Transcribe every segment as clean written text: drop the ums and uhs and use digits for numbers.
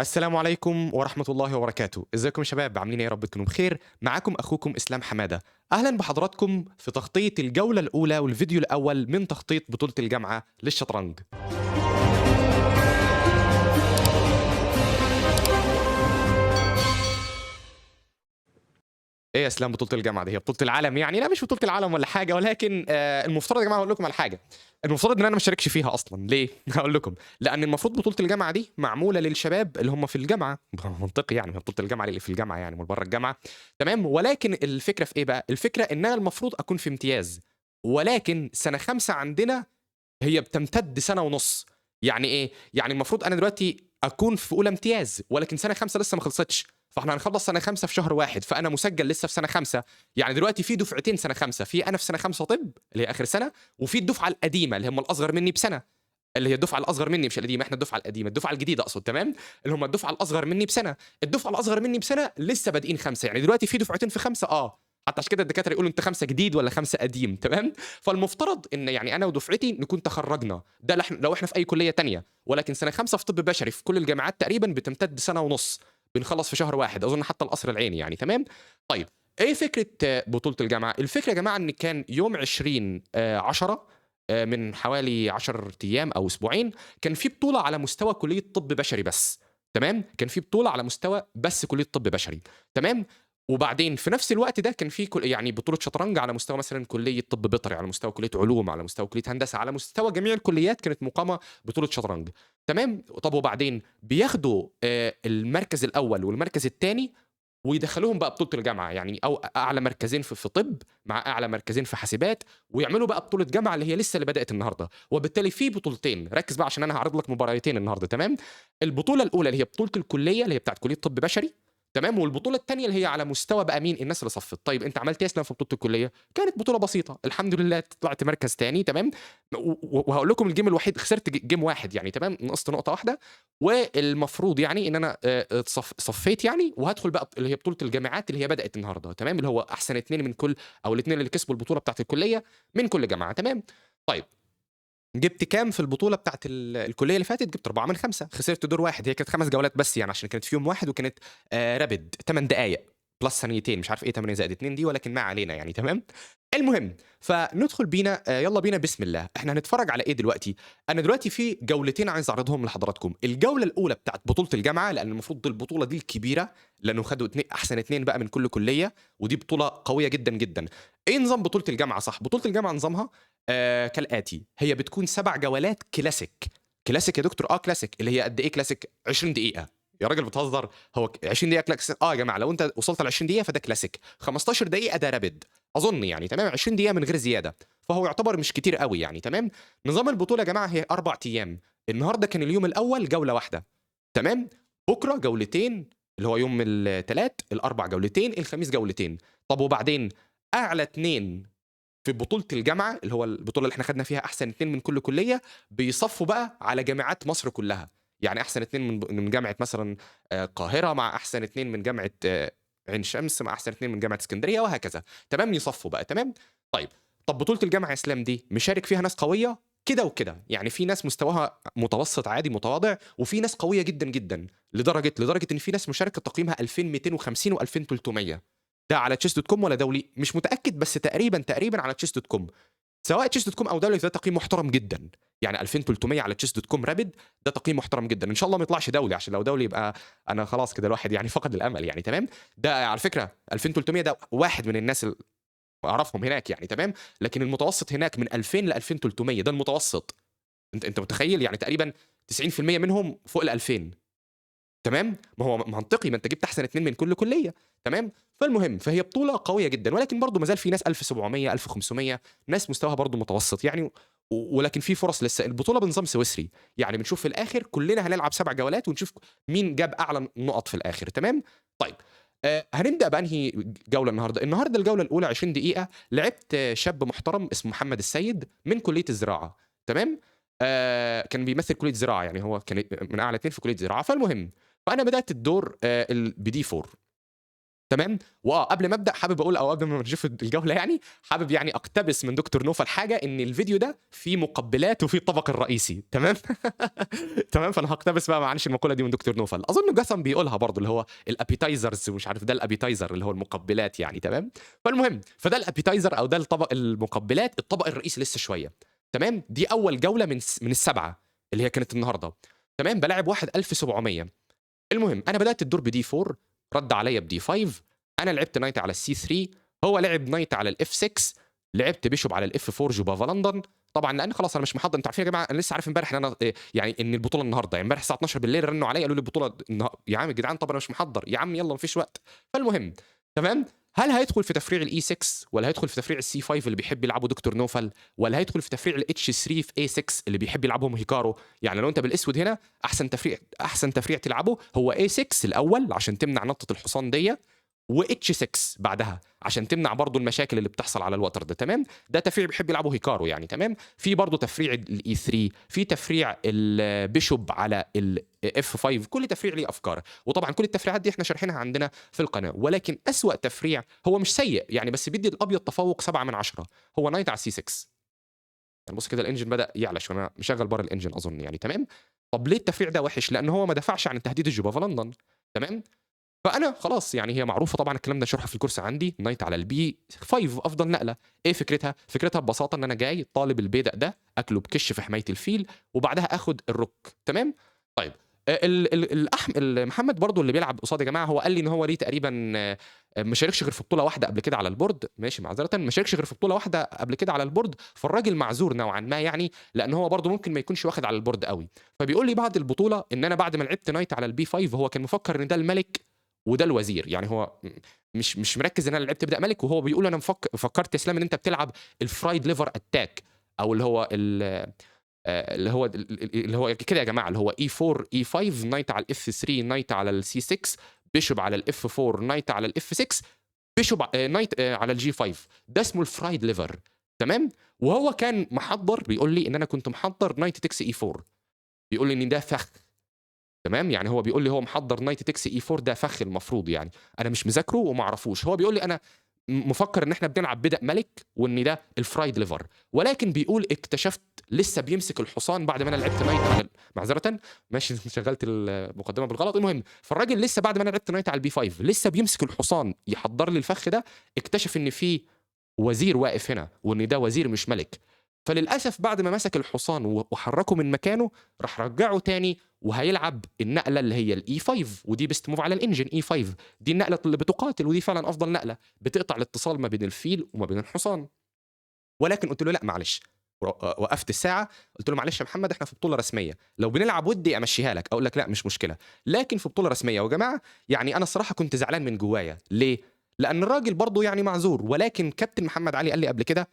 السلام عليكم ورحمة الله وبركاته. ازيكم يا شباب؟ عاملين ايه؟ يا رب تكونوا بخير. معاكم اخوكم اسلام حمادة. اهلا بحضراتكم في تغطية الجولة الاولى والفيديو الاول من تخطيط بطولة الجامعة للشطرنج. ايه يا اسلام بطولة الجامعة دي؟ هي بطولة العالم يعني؟ لا مش بطولة العالم ولا حاجة، ولكن المفترض يا جماعة هقول لكم على حاجة. المفترض ان انا ما اشاركش فيها اصلا. ليه؟ هقول لكم. لان المفروض بطولة الجامعة دي معمولة للشباب اللي هم في الجامعة، منطقي يعني، بطولة الجامعة اللي في الجامعة يعني، مش بره الجامعة، تمام؟ ولكن الفكرة في ايه بقى؟ الفكرة ان انا المفروض اكون في امتياز، ولكن سنة 5 عندنا هي بتمتد سنة ونص. يعني ايه؟ يعني المفروض انا دلوقتي اكون في اولى امتياز، ولكن سنة 5 لسه ما خلصتش، فاحنا هنخلص سنة 5 في شهر 1، فانا مسجل لسه في سنة 5. يعني دلوقتي في دفعتين سنة 5، في انا في سنة 5 طب اللي هي اخر سنة، وفي الدفعة القديمة اللي هم الاصغر مني بسنة، اللي هي الدفعة الاصغر مني، مش القديمة، احنا الدفعة القديمة، الدفعة الجديدة اقصد، تمام؟ اللي هم الدفعة الاصغر مني بسنة. الدفعة الاصغر مني بسنة لسه بادئين 5، يعني دلوقتي في دفعتين في 5. حتى عشان كده الدكاترة يقولوا انت 5 جديد ولا 5 قديم، تمام؟ فالمفترض ان يعني انا ودفعتي نكون تخرجنا، ده لو احنا في اي كليه تانية، ولكن سنة 5 في طب بشري في كل الجامعات تقريبا بتمتد سنة ونص، بنخلص في شهر 1 اظن، حتى القصر العيني يعني، تمام؟ طيب ايه فكرة بطوله الجامعة؟ الفكرة يا جماعة ان كان يوم 20/10، من حوالي 10 ايام او اسبوعين، كان في بطوله على مستوى كليه طب بشري بس، تمام؟ كان في بطوله على مستوى بس كليه طب بشري، تمام؟ وبعدين في نفس الوقت ده كان في يعني بطوله شطرنج على مستوى مثلا كليه طب بيطري، على مستوى كليه علوم، على مستوى كليه هندسة، على مستوى جميع الكليات كانت مقامه بطوله شطرنج، تمام؟ طب وبعدين بياخدوا المركز الاول والمركز الثاني ويدخلوهم بقى بطوله الجامعة، يعني او اعلى مركزين في طب مع اعلى مركزين في حاسبات، ويعملوا بقى بطوله جامعه اللي هي لسه اللي بدات النهارده. وبالتالي في بطولتين، ركز بقى عشان انا هعرض لك مباراتين النهارده، تمام؟ البطولة الاولى اللي هي بطوله الكلية اللي هي بتاعت كليه طب بشري، تمام؟ والبطوله الثانية اللي هي على مستوى بقى مين؟ الناس اللي صفت. طيب انت عملت ايه في بطوله الكلية؟ كانت بطوله بسيطة الحمد لله، طلعت مركز ثاني، تمام؟ وهقول لكم ال game الوحيد خسرت game واحد يعني، تمام؟ نقصت نقطة واحدة، والمفروض يعني ان انا صفيت يعني، وهدخل بقى اللي هي بطوله الجامعات اللي هي بدات النهارده، تمام؟ اللي هو احسن 2 من كل، او الاثنين اللي كسبوا البطولة بتاعت الكلية من كل جامعه، تمام؟ طيب جبت كام في البطولة بتاعت الكلية اللي فاتت؟ جبت 4 من 5، خسرت دور واحد، هي كانت 5 جولات بس يعني، عشان كانت في يوم واحد، وكانت rapid 8 دقائق plus ثانيتين، مش عارف ايه 8 زائد 2 دي، ولكن ما علينا يعني، تمام؟ المهم فندخل بينا، يلا بينا بسم الله. احنا هنتفرج على ايه دلوقتي؟ انا دلوقتي في جولتين عايز اعرضهم لحضراتكم. الجولة الاولى بتاعت بطوله الجامعة، لان المفروض البطولة دي الكبيرة، لانه خدوا احسن 2 بقى من كل كليه، ودي بطوله قوية جدا جدا. ايه نظام بطوله الجامعة؟ صح، بطوله الجامعة نظامها كالاتي، هي بتكون 7 جولات classic. classic يا دكتور؟ كلاسيك اللي هي قد ايه كلاسيك؟ 20 دقيقة. يا راجل بتهزر، هو 20 دقيقة كلاسيك؟ يا جماعة لو انت وصلت ل 20 دقيقة فده كلاسيك، 15 دقيقة ده rapid اظن يعني، تمام؟ 20 دقيقة من غير زيادة، فهو يعتبر مش كتير قوي يعني، تمام؟ نظام البطولة يا جماعة هي 4 ايام، النهارده كان اليوم الاول جولة واحدة، تمام؟ بكره جولتين اللي هو يوم الثلاث، الاربع جولتين، الخميس جولتين. طب وبعدين اعلى 2 في بطولة الجامعة اللي هو البطولة اللي احنا خدنا فيها أحسن 2 من كل كلية، بيصفوا بقى على جامعات مصر كلها، يعني أحسن 2 من جامعة مثلا القاهرة مع أحسن 2 من جامعة عين شمس مع أحسن 2 من جامعة اسكندرية وهكذا، تمام؟ يصفوا بقى، تمام؟ طيب طب بطولة الجامعة يا اسلام دي مشارك فيها ناس قوية كده وكده، يعني في ناس مستواها متوسط عادي متواضع، وفي ناس قوية جدا جدا، لدرجة إن في ناس مشاركة تقييمها 2250 و2300. ده على chess.com ولا دولي؟ مش متاكد، بس تقريبا على chess.com، سواء chess.com او دولي ده تقييم محترم جدا، يعني 2300 على chess.com rapid ده تقييم محترم جدا. ان شاء الله ما يطلعش دولي، عشان لو دولي يبقى انا خلاص كده الواحد يعني فقد الامل يعني، تمام؟ ده على فكرة 2300 ده واحد من الناس اللي اعرفهم هناك يعني، تمام؟ لكن المتوسط هناك من 2000 ل 2300 ده المتوسط. انت متخيل يعني تقريبا 90% منهم فوق ال 2000، تمام؟ ما هو منطقي، ما انت جبت احسن 2 من كل كليه، تمام؟ فالمهم فهي بطوله قوية جدا، ولكن برضو ما زال في ناس 1700 1500 ناس مستواها برضو متوسط يعني، ولكن في فرص لسه. البطولة بنظام سويسري، يعني بنشوف في الاخر كلنا هنلعب 7 جولات ونشوف مين جاب اعلى نقط في الاخر، تمام؟ طيب هنبدا بانهي جولة النهارده؟ النهارده الجولة الاولى 20 دقيقة، لعبت شاب محترم اسمه محمد السيد من كليه الزراعة، تمام؟ كان بيمثل كليه زراعة يعني، هو كان من اعلى 2 في كليه زراعة. فالمهم فانا بدات الدور ب D 4. تمام. قبل ما ابدا حابب اقول، او قبل ما نشوف الجولة يعني، حابب يعني اقتبس من دكتور نوفل حاجة، ان الفيديو ده فيه مقبلات وفيه الطبق الرئيسي، تمام. تمام، فانا هقتبس بقى معلش المقولة دي من دكتور نوفل، اظن جسم بيقولها برضو، اللي هو ال appetizers ومش عارف، ده ال appetizer اللي هو المقبلات يعني، تمام. فالمهم فده ال appetizer او ده الطبق المقبلات، الطبق الرئيسي لسه شويه، تمام. دي اول جولة من السبعة اللي هي كانت النهارده، تمام. بلاعب واحد 1700. المهم انا بدات الدور ب D 4، رد عليا ب D 5، انا لعبت knight على ال C 3، هو لعب knight على ال F 6، لعبت bishop على ال F 4 جوبافا لندن. طبعا لان خلاص انا مش محضر، انتوا عارفين يا جماعة انا لسه عارف امبارح ان انا يعني ان البطولة النهارده، يعني امبارح الساعة 12 بالليل رنوا عليا قالوا لي البطولة يا عم يا جدعان طب انا مش محضر، يا عم يلا مفيش وقت. فالمهم تمام، هل هيدخل في تفريع ال E 6 ولا هيدخل في تفريع ال C 5 اللي بيحب يلعبه دكتور نوفل، ولا هيدخل في تفريع ال H 3 في A 6 اللي بيحب يلعبهم هيكارو؟ يعني لو انت بالاسود هنا احسن تفريع تلعبه هو A 6 الاول عشان تمنع نطه الحصان دي، و H 6 بعدها عشان تمنع برضو المشاكل اللي بتحصل على الوتر ده، تمام. ده تفريع بيحب يلعبه هيكارو يعني، تمام. في برضو تفريع ال E 3، في تفريع ال bishop على ال F 5، كل تفريع ليه افكار، وطبعا كل التفريعات دي احنا شارحينها عندنا في القناة. ولكن اسوأ تفريع هو مش سيء يعني، بس بيدي الابيض تفوق 7 من 10، هو knight على C 6. يعني بص كده ال engine بدا يعلى شوية، انا مشغل بار ال engine اظن يعني، تمام. طب ليه التفريع ده وحش؟ لان هو ما دفعش عن تهديد الجوبافا لندن، تمام. فانا خلاص يعني هي معروفة طبعا، الكلام ده شرحه في الكورس عندي، knight على ال B 5 افضل نقله. ايه فكرتها؟ فكرتها ببساطة ان انا جاي طالب البيدق ده اكله بكش في حماية الفيل، وبعدها اخد ال rook، تمام. طيب محمد برضو اللي بيلعب قصاد يا جماعة، هو قال لي ان هو ليه تقريبا ما شاركش غير في بطوله واحدة قبل كده على ال board، ماشي معذرة، ما شاركش غير في بطوله واحدة قبل كده على ال board، فالراجل معذور نوعا ما يعني، لان هو برضو ممكن ما يكونش واخد على ال board قوي. فبيقول لي بعد البطولة ان انا بعد ما لعبت knight على ال B 5، هو كان مفكر ان ده الملك وده الوزير، يعني هو مش مركز ان انا لعبت بيدق ملك، وهو بيقول انا فكرت اسلام ان انت بتلعب ال fried liver attack، او اللي هو اللي هو اللي هو كده يا جماعة، اللي هو E 4 E 5 knight على ال F 3 knight على ال C 6 bishop على ال F 4 knight على ال F 6 bishop knight على ال G 5، ده اسمه ال fried liver، تمام. وهو كان محضر، بيقول لي ان انا كنت محضر knight takes E 4، بيقول لي ان ده فخ، تمام. يعني هو بيقول لي هو محضر knight takes E 4 ده فخ المفروض، يعني انا مش مذاكرة وما اعرفوش. هو بيقول لي انا مفكر ان احنا بنلعب بيدق ملك وان ده ال fried liver، ولكن بيقول اكتشفت لسه بيمسك الحصان بعد ما انا لعبت knight على، معذرة ماشي شغلت المقدمة بالغلط. المهم فالراجل لسه بعد ما انا لعبت knight على ال B 5 لسه بيمسك الحصان يحضر لي الفخ ده، اكتشف ان في وزير واقف هنا وان ده وزير مش ملك. فللاسف بعد ما مسك الحصان وحركه من مكانه راح رجعه تاني، وهيلعب النقلة اللي هي ال E 5، ودي best move على ال engine. E 5 دي النقلة اللي بتقاتل، ودي فعلا افضل نقله بتقطع الاتصال ما بين الفيل وما بين الحصان. ولكن قلت له لا معلش، وقفت الساعة قلت له معلش يا محمد احنا في بطوله رسمية، لو بنلعب ودي امشيها لك، اقول لك لا مش مشكلة، لكن في بطوله رسمية. ويا جماعة يعني انا الصراحة كنت زعلان من جوايا، ليه؟ لان الراجل برضه يعني معذور، ولكن كابتن محمد علي قال لي قبل كده،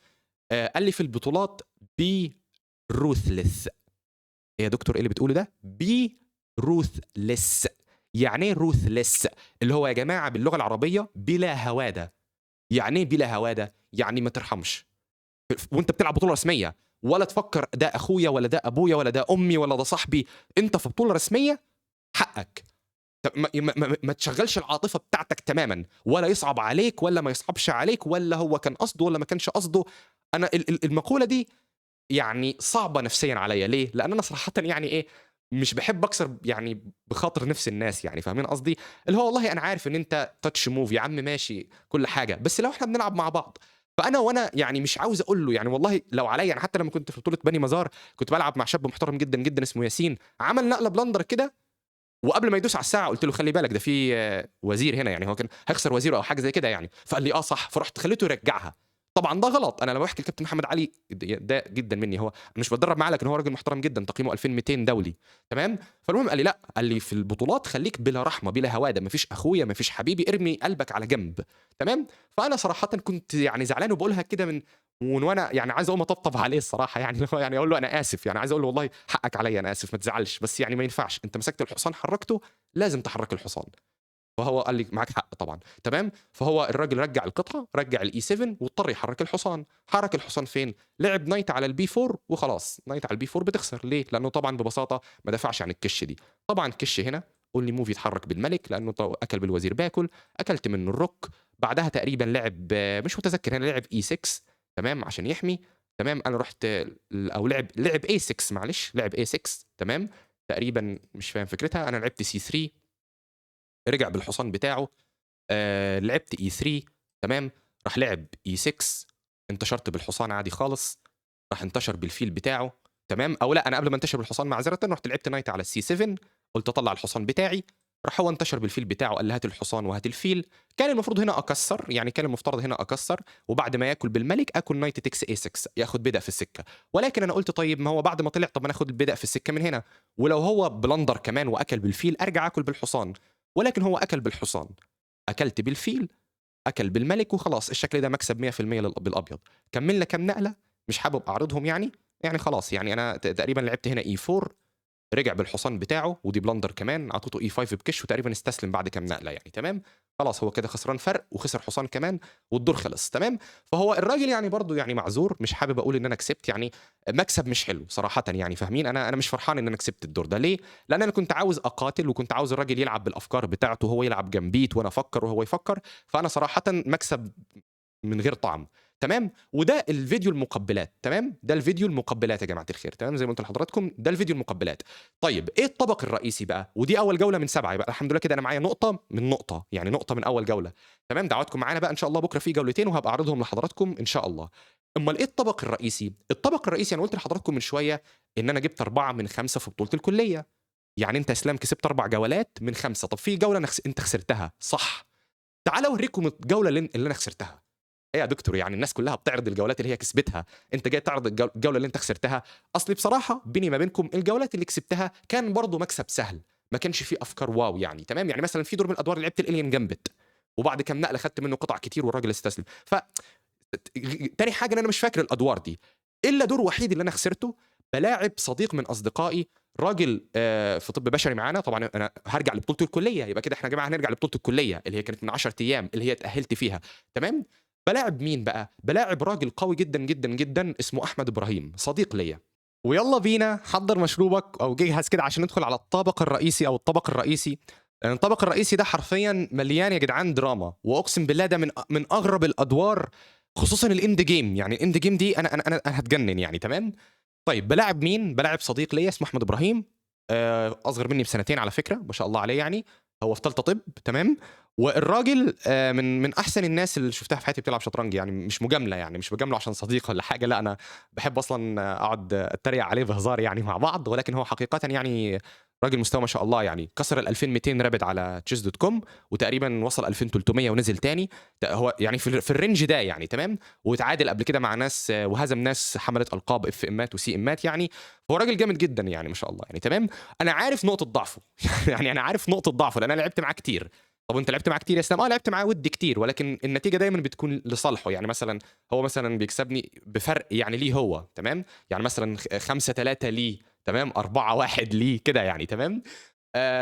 قال لي في البطولات be ruthless. ايه يا دكتور ايه اللي بتقوله ده؟ be ruthless. يعني ايه ruthless؟ اللي هو يا جماعة باللغة العربية بلا هواده. يعني ايه بلا هواده؟ يعني ما ترحمش وانت بتلعب بطوله رسمية، ولا تفكر ده اخويا ولا ده ابويا ولا ده امي ولا ده صاحبي، انت في بطوله رسمية حقك. طب ما تشغلش العاطفة بتاعتك تماما، ولا يصعب عليك ولا ما يصعبش عليك، ولا هو كان قصده ولا ما كانش قصده. انا المقولة دي يعني صعبة نفسيا عليا، ليه؟ لان انا صراحة يعني ايه، مش بحب اكسر يعني بخاطر نفس الناس، يعني فاهمين قصدي؟ اللي هو والله انا عارف ان انت touch move يا عم ماشي كل حاجة، بس لو احنا بنلعب مع بعض فانا وانا يعني مش عاوز اقول له، يعني والله لو عليا انا، حتى لما كنت في بطوله بني مزار كنت بلعب مع شاب محترم جدا جدا اسمه ياسين، عمل نقله blunder كده، وقبل ما يدوس على الساعة قلت له خلي بالك ده في وزير هنا، يعني هو كان هيخسر وزيره او حاجة زي كده يعني، فقال لي اه صح، فرحت خليته يرجعها. طبعا ده غلط، انا لما بحكي الكابتن محمد علي ده جدا مني، هو انا مش بتدرب معاه لكن هو راجل محترم جدا، تقييمه 2200 دولي، تمام. فالمهم قال لي لا، قال لي في البطولات خليك بلا رحمه بلا هواده، مفيش اخويا مفيش حبيبي، ارمي قلبك على جنب، تمام. فانا صراحة كنت يعني زعلان وبقولها كده من وانا يعني عايز اقوم اطبطب عليه الصراحة، يعني يعني اقول له انا اسف، يعني عايز اقول له والله حقك عليا انا اسف ما تزعلش، بس يعني ما ينفعش، انت مسكت الحصان حركته لازم تحرك الحصان. فهو قال لي معاك حق طبعا، تمام. فهو الراجل رجع القطعة، رجع ال E 7 واضطر يحرك الحصان. حرك الحصان فين؟ لعب knight على ال B 4 وخلاص، knight على ال B 4 بتخسر. ليه؟ لانه طبعا ببساطة ما دفعش عن الكش دي. طبعا كش هنا only move يتحرك بالملك، لانه اكل بالوزير باكل، اكلت منه ال rook. بعدها تقريبا لعب، مش متذكر، هنا لعب E 6، تمام، عشان يحمي، تمام. انا رحت او لعب A 6، معلش، لعب A 6، تمام، تقريبا مش فاهم فكرتها. انا لعبت C 3، رجع بالحصان بتاعه، لعبت E 3، تمام، راح لعب E 6، انتشرت بالحصان عادي خالص، راح انتشر بالفيل بتاعه، تمام. او لا، انا قبل ما انتشر بالحصان معذرة رحت لعبت knight على ال C 7، قلت اطلع الحصان بتاعي، راح هو انتشر بالفيل بتاعه، قال لي هات الحصان وهات الفيل. كان المفروض هنا اكسر، يعني كان المفترض هنا اكسر، وبعد ما ياكل بالملك اكل knight takes A 6، ياخد بيدق في السكه. ولكن انا قلت طيب ما هو بعد ما طلع، طب ما ناخد البيدق في السكة من هنا، ولو هو blunder كمان واكل بالفيل ارجع اكل بالحصان. ولكن هو اكل بالحصان، اكلت بالفيل، اكل بالملك، وخلاص الشكل ده مكسب 100% بالابيض. كملنا كام نقله مش حابب اعرضهم يعني خلاص، يعني انا تقريبا لعبت هنا E 4، رجع بالحصان بتاعه، ودي blunder كمان، عطيته E 5 بكش، وتقريبا استسلم بعد كام نقله يعني، تمام. خلاص هو كده خسران فرق وخسر حصان كمان، والدور خلص، تمام. فهو الراجل يعني برضه يعني معذور، مش حابب اقول ان انا كسبت، يعني مكسب مش حلو صراحة يعني، فاهمين؟ انا مش فرحان ان انا كسبت الدور ده. ليه؟ لان انا كنت عاوز اقاتل، وكنت عاوز الراجل يلعب بالافكار بتاعته، وهو يلعب gambit وانا افكر وهو يفكر. فانا صراحة مكسب من غير طعم، تمام. وده الفيديو المقبلات، تمام، ده الفيديو المقبلات يا جماعة الخير، تمام، زي ما قلت لحضراتكم ده الفيديو المقبلات. طيب ايه الطبق الرئيسي بقى؟ ودي اول جولة من 7، يبقى الحمد لله كده انا معايا نقطة من نقطة، يعني نقطة من اول جولة، تمام. دعواتكم معانا بقى ان شاء الله، بكره في جولتين وهبقى اعرضهم لحضراتكم ان شاء الله. امال ايه الطبق الرئيسي؟ الطبق الرئيسي انا قلت لحضراتكم من شوية ان انا جبت 4 من 5 في بطوله الكلية، يعني انت اسلام كسبت 4 جولات من 5. طب في جولة انت خسرتها، صح؟ تعالوا اوريكم الجولة اللي انا خسرتها. ايه يا دكتور، يعني الناس كلها بتعرض الجولات اللي هي كسبتها، انت جاي تعرض الجولة اللي انت خسرتها؟ اصلي بصراحة بيني ما بينكم الجولات اللي كسبتها كان برضو مكسب سهل، ما كانش فيه افكار wow يعني، تمام. يعني مثلا في دور من الادوار لعبت ال Alien Gambit، وبعد كام نقله خدت منه قطع كتير والراجل استسلم. ف تاني حاجة ان انا مش فاكر الادوار دي، الا دور وحيد اللي انا خسرته، بلاعب صديق من اصدقائي، راجل في طب بشري معانا. طبعا انا هرجع لبطولة الكلية، يبقى كده احنا يا جماعة هنرجع لبطولة الكلية اللي هي كانت من 10 ايام، اللي هي اتاهلت فيها، تمام. بلاعب مين بقى؟ بلاعب راجل قوي جدا جدا جدا اسمه احمد ابراهيم، صديق ليا. ويلا بينا، حضر مشروبك او جهز كده عشان ندخل على الطابق الرئيسي او الطبق الرئيسي. لان الطبق الرئيسي ده حرفيا مليان يا جدعان دراما، واقسم بالله ده من اغرب الادوار، خصوصا ال end game. يعني ال end game دي انا انا انا, أنا هتجنن يعني، تمام. طيب بلاعب مين؟ بلاعب صديق ليا اسمه احمد ابراهيم، اصغر مني بسنتين على فكرة، ما شاء الله عليه، يعني هو في ثالثة طب، تمام. والراجل من احسن الناس اللي شفتها في حياتي بتلعب شطرنج، يعني مش مجاملة، يعني مش بجامله عشان صديق ولا حاجة، لا انا بحب اصلا اقعد اتريق عليه بهزار يعني مع بعض، ولكن هو حقيقة يعني راجل مستوى ما شاء الله، يعني كسر ال 2200 rapid على chess.com، وتقريبا وصل 2300 ونزل تاني، هو يعني في ال range ده يعني، تمام. وتعادل قبل كده مع ناس، وهزم ناس حملت القاب FM ات و CM ات، يعني هو راجل جامد جدا يعني ما شاء الله يعني، تمام. انا عارف نقطة ضعفه يعني انا عارف نقطة ضعفه لان انا لعبت معاه كتير. طب انت لعبت معاه كتير يا اسلام؟ اه لعبت معاه ود كتير، ولكن النتيجة دايما بتكون لصالحه، يعني مثلا هو مثلا بيكسبني بفرق يعني ليه هو، تمام، يعني مثلا 5-3 ليه، تمام، 4-1 ليه كده يعني، تمام.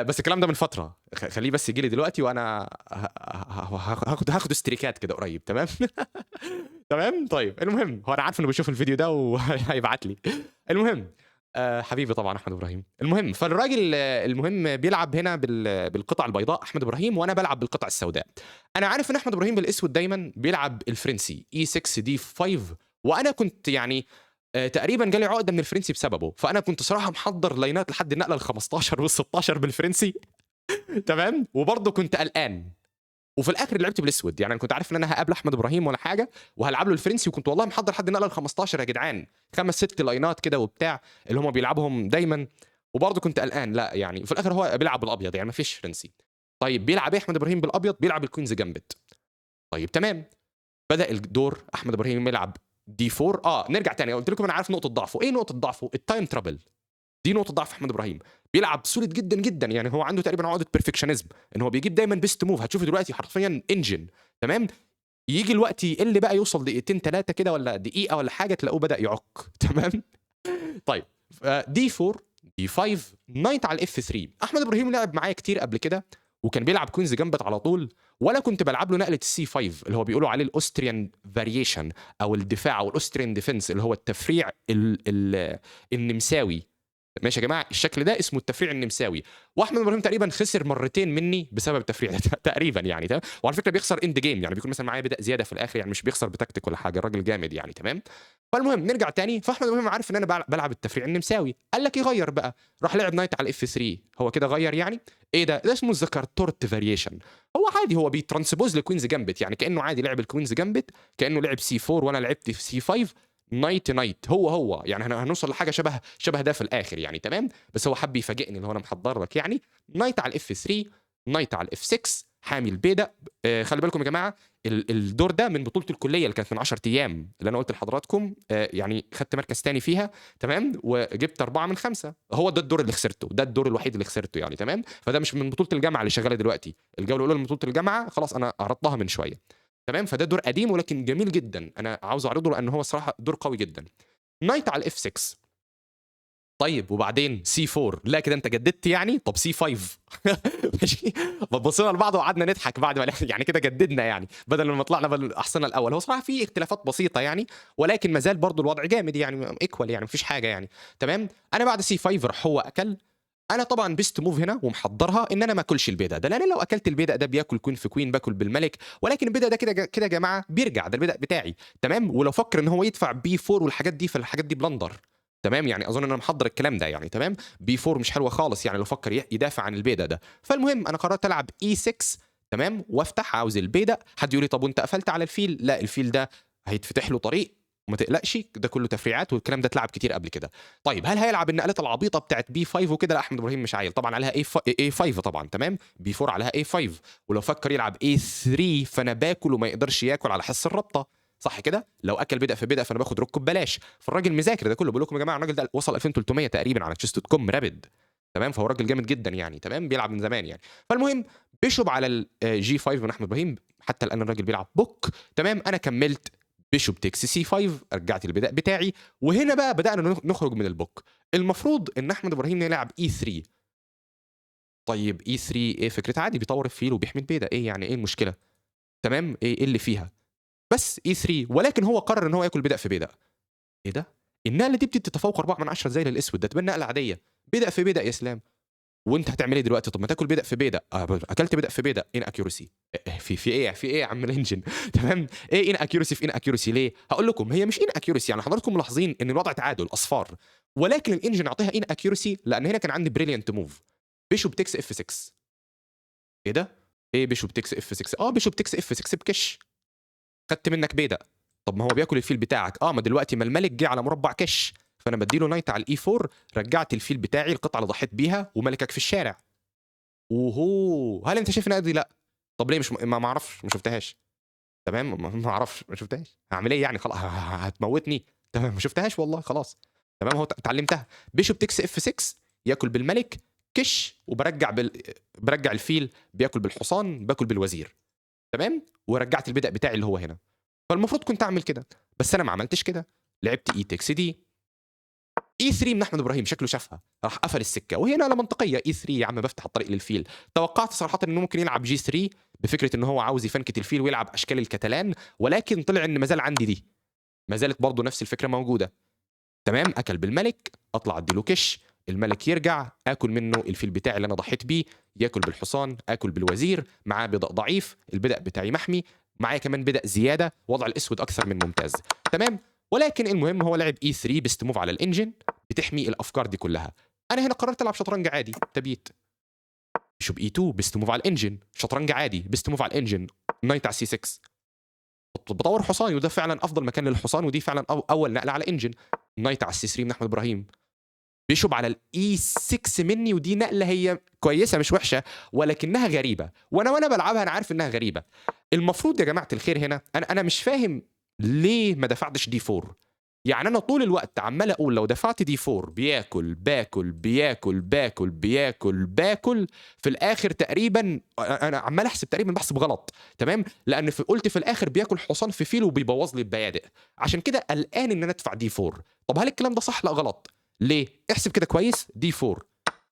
بس الكلام ده من فترة، خليه بس يجي لي دلوقتي وانا هاخد streak ات كده قريب، تمام تمام. طيب المهم، هو انا عارف انه بيشوف الفيديو ده وهيبعت لي. المهم حبيبي طبعا احمد ابراهيم. المهم فالراجل المهم بيلعب هنا بالقطع البيضاء احمد ابراهيم، وانا بلعب بالقطع السوداء. انا عارف ان احمد ابراهيم بالاسود دايما بيلعب الفرنسي E 6 D 5، وانا كنت يعني تقريبا جالي عقده من الفرنسي بسببه، فانا كنت صراحة محضر line ات لحد النقلة ال 15 وال 16 بالفرنسي تمام، وبرضه كنت قلقان. وفي الاخر لعبت بالاسود، يعني انا كنت عارف ان انا هقابل احمد ابراهيم ولا حاجة وهلعب له الفرنسي، وكنت والله محضر لحد النقلة ال 15 يا جدعان، 5 6 line ات كده وبتاع اللي هم بيلعبهم دايما، وبرضه كنت قلقان. لا يعني في الاخر هو بيلعب بالابيض، يعني ما فيش فرنسي. طيب بيلعب ايه احمد ابراهيم بالابيض؟ بيلعب ال Queen's Gambit. طيب تمام، بدا الدور احمد ابراهيم يلعب D 4. نرجع تاني، قلت لكم انا عارف نقطة ضعفه. ايه نقطة ضعفه؟ ال time trouble. دي نقطة ضعف احمد ابراهيم. بيلعب solid جدا جدا، يعني هو عنده تقريبا عقده perfectionism، ان هو بيجيب دايما best move. هتشوفه دلوقتي حرفيا engine، تمام. يجي الوقت يقل بقى، يوصل دقيقتين 3 كده ولا دقيقة ولا حاجة، تلاقوه بدا يعك تمام. طيب D 4 D 5 knight على ال F 3. احمد ابراهيم لعب معايا كتير قبل كده، وكان بيلعب Queen's Gambit على طول، ولا كنت بلعب له نقله ال C 5 اللي هو بيقولوا عليه ال Austrian variation او الدفاع او ال Austrian defense، اللي هو التفريع ال ال النمساوي. ماشي يا جماعه، الشكل ده اسمه التفريع النمساوي. واحمد ابراهيم تقريبا خسر مرتين مني بسبب التفريع ده تقريبا يعني، تمام. وعلى فكرة بيخسر end game، يعني بيكون مثلا معايا بيدق زيادة في الاخر، يعني مش بيخسر بتكتيك ولا حاجه، الراجل جامد يعني، تمام. فالمهم نرجع تاني، فاحمد ابراهيم عارف ان انا بلعب التفريع النمساوي، قال لك يغير بقى، راح لعب knight على ال F 3. هو كده غير يعني ايه ده؟ ده اسمه Zukertort variation. هو عادي، هو بي transpose ل Queen's Gambit، يعني كانه عادي لعب ال Queen's Gambit، كانه لعب C 4 وانا لعبت في C 5، knight knight، هو هو يعني هنوصل لحاجة شبه شبه ده في الاخر يعني، تمام. بس هو حب يفاجئني اللي هو انا محضر لك يعني. knight على ال F 3، knight على ال F 6، حامي البيدق. خلي بالكم يا جماعه، الدور ده من بطوله الكلية اللي كانت من 10 ايام، اللي انا قلت لحضراتكم يعني خدت مركز تاني فيها، تمام، وجبت 4 من 5. هو ده الدور اللي خسرته، ده الدور الوحيد اللي خسرته يعني، تمام. فده مش من بطوله الجامعة اللي شغالة دلوقتي، الجولة الاولى من بطوله الجامعة خلاص انا عرضتها من شويه، تمام. فده دور قديم ولكن جميل جدا، انا عاوز اعرضه لان هو الصراحة دور قوي جدا. knight على ال F 6. طيب وبعدين C 4، لا كده انت جددت يعني، طب C 5. ماشي، بصينا لبعض وقعدنا نضحك بعد ما يعني كده جددنا يعني، بدل ما طلعنا بالاحصنه الاول. هو صراحة في اختلافات بسيطة يعني، ولكن ما زال برضو الوضع جامد يعني، equal يعني، مفيش حاجة يعني، تمام. انا بعد C 5 راح هو اكل. انا طبعا best move هنا ومحضرها ان انا ما اكلش البيدق ده، لان لو اكلت البيدق ده بياكل queen في queen، باكل بالملك، ولكن البيدق ده كده كده يا جماعة بيرجع، ده البيدق بتاعي، تمام. ولو فكر ان هو يدفع B 4 والحاجات دي، فالحاجات دي blunder، تمام. يعني اظن ان انا محضر الكلام ده يعني، تمام. B 4 مش حلوة خالص يعني لو فكر يدافع عن البيدق ده. فالمهم انا قررت العب E 6، تمام، وافتح عاوز البيدق. حد يقول لي طب وانت قفلت على الفيل؟ لا، الفيل ده هيتفتح له طريق وما تقلقش، ده كله تفريعات والكلام ده اتلعب كتير قبل كده. طيب هل هيلعب النقلات العبيطه بتاعت B 5 وكده؟ لا، احمد ابراهيم مش عيل طبعا، عليها A 5 طبعا، تمام. B 4 عليها A 5، ولو فكر يلعب A 3 فانا باكل وما يقدرش ياكل على حس الرابطه، صح كده؟ لو اكل بيدق في بيدق فانا باخد rook ببلاش. فالراجل مذاكر ده كله، بقول لكم يا جماعة الراجل ده وصل 2300 تقريبا على chess.com rapid، تمام. فهو راجل جامد جدا يعني، تمام، بيلعب من زمان يعني. فالمهم bishop على ال G 5 من احمد ابراهيم، حتى الان الراجل بيلعب book، تمام. انا كملت bishop takes C 5، رجعت البيدق بتاعي، وهنا بقى بدانا نخرج من ال book. المفروض ان احمد ابراهيم يلعب E 3. طيب E 3 ايه فكرتها؟ عادي، بيطور الفيل وبيحمي البيدق، ايه يعني ايه المشكلة؟ تمام، ايه اللي فيها؟ بس E 3، ولكن هو قرر ان هو ياكل بيدق في بيدق. ايه ده؟ النقلة دي بتدي تفوق 4 من 10 زي للاسود، ده تبان نقله عاديه، بيدق في بيدق يا اسلام. وانت هتعمل ايه دلوقتي؟ طب ما تاكل بيدق في بيدق. اكلت بيدق في بيدق، inaccuracy. في ايه في ايه يا عم ال engine؟ تمام، ايه inaccuracy في inaccuracy؟ ليه؟ هقول لكم، هي مش inaccuracy، يعني حضراتكم ملاحظين ان الوضع تعادل اصفار، ولكن ال engine اعطيها inaccuracy لان هنا كان عندي brilliant move، bishop takes F 6. ايه ده؟ ايه bishop takes F 6؟ bishop takes F 6 بكش، خدت منك بيدق. طب ما هو بياكل الفيل بتاعك. ما دلوقتي ما الملك جه على مربع كش، فانا بديله knight على ال E 4، رجعت الفيل بتاعي، القطعة اللي ضحيت بيها، وملكك في الشارع. وهو هل انت شايف النقلة دي؟ لا. طب ليه؟ مش ما اعرفش، ما شفتهاش، تمام، ما اعرفش، ما شفتهاش، هعمل ايه يعني؟ خلاص هتموتني، تمام، ما شفتهاش والله، خلاص تمام، هو اتعلمتها. bishop takes F 6، ياكل بالملك كش، برجع الفيل، بياكل بالحصان، باكل بالوزير، تمام، ورجعت البيدق بتاعي اللي هو هنا. فالمفروض كنت اعمل كده، بس انا ما عملتش كده، لعبت E takes D. E 3 من احمد ابراهيم، شكله شافها راح قفل السكه، وهي نقله منطقيه. E 3 يا عم، بفتح الطريق للفيل. توقعت صراحة انه ممكن يلعب G 3 بفكره ان هو عاوز يفنكت الفيل ويلعب اشكال الكتالان، ولكن طلع ان ما زال عندي دي، ما زالت برضه نفس الفكرة موجوده، تمام. اكل بالملك، اطلع اديله كش، الملك يرجع، اكل منه الفيل بتاعي اللي انا ضحيت بيه، ياكل بالحصان، اكل بالوزير، معاه بيدق ضعيف، البيدق بتاعي محمي، معايا كمان بيدق زياده، وضع الاسود اكثر من ممتاز، تمام. ولكن المهم هو لعب E 3، best move على ال engine بتحمي الافكار دي كلها. انا هنا قررت العب شطرنج عادي، تبيت bishop E 2، best move على ال engine، شطرنج عادي، best move على ال engine، knight على C 6، بطور حصاني، وده فعلا افضل مكان للحصان، ودي فعلا اول نقله على engine. knight على ال C 3 من احمد ابراهيم، bishop على ال E 6 مني، ودي نقله هي كويسة مش وحشة ولكنها غريبه، وانا بلعبها انا عارف انها غريبه. المفروض يا جماعة الخير هنا انا مش فاهم ليه ما دفعتش D 4. يعني انا طول الوقت عمال اقول لو دفعت D 4 بياكل باكل بياكل باكل بياكل باكل في الاخر تقريبا، انا عمال احسب تقريبا بحسب غلط، تمام، لان في قلت في الاخر بياكل حصان في فيل وبيبوظ لي البيادق، عشان كده قلقان ان انا ادفع D 4. طب هل الكلام ده صح؟ لا غلط. ليه؟ احسب كده كويس، D 4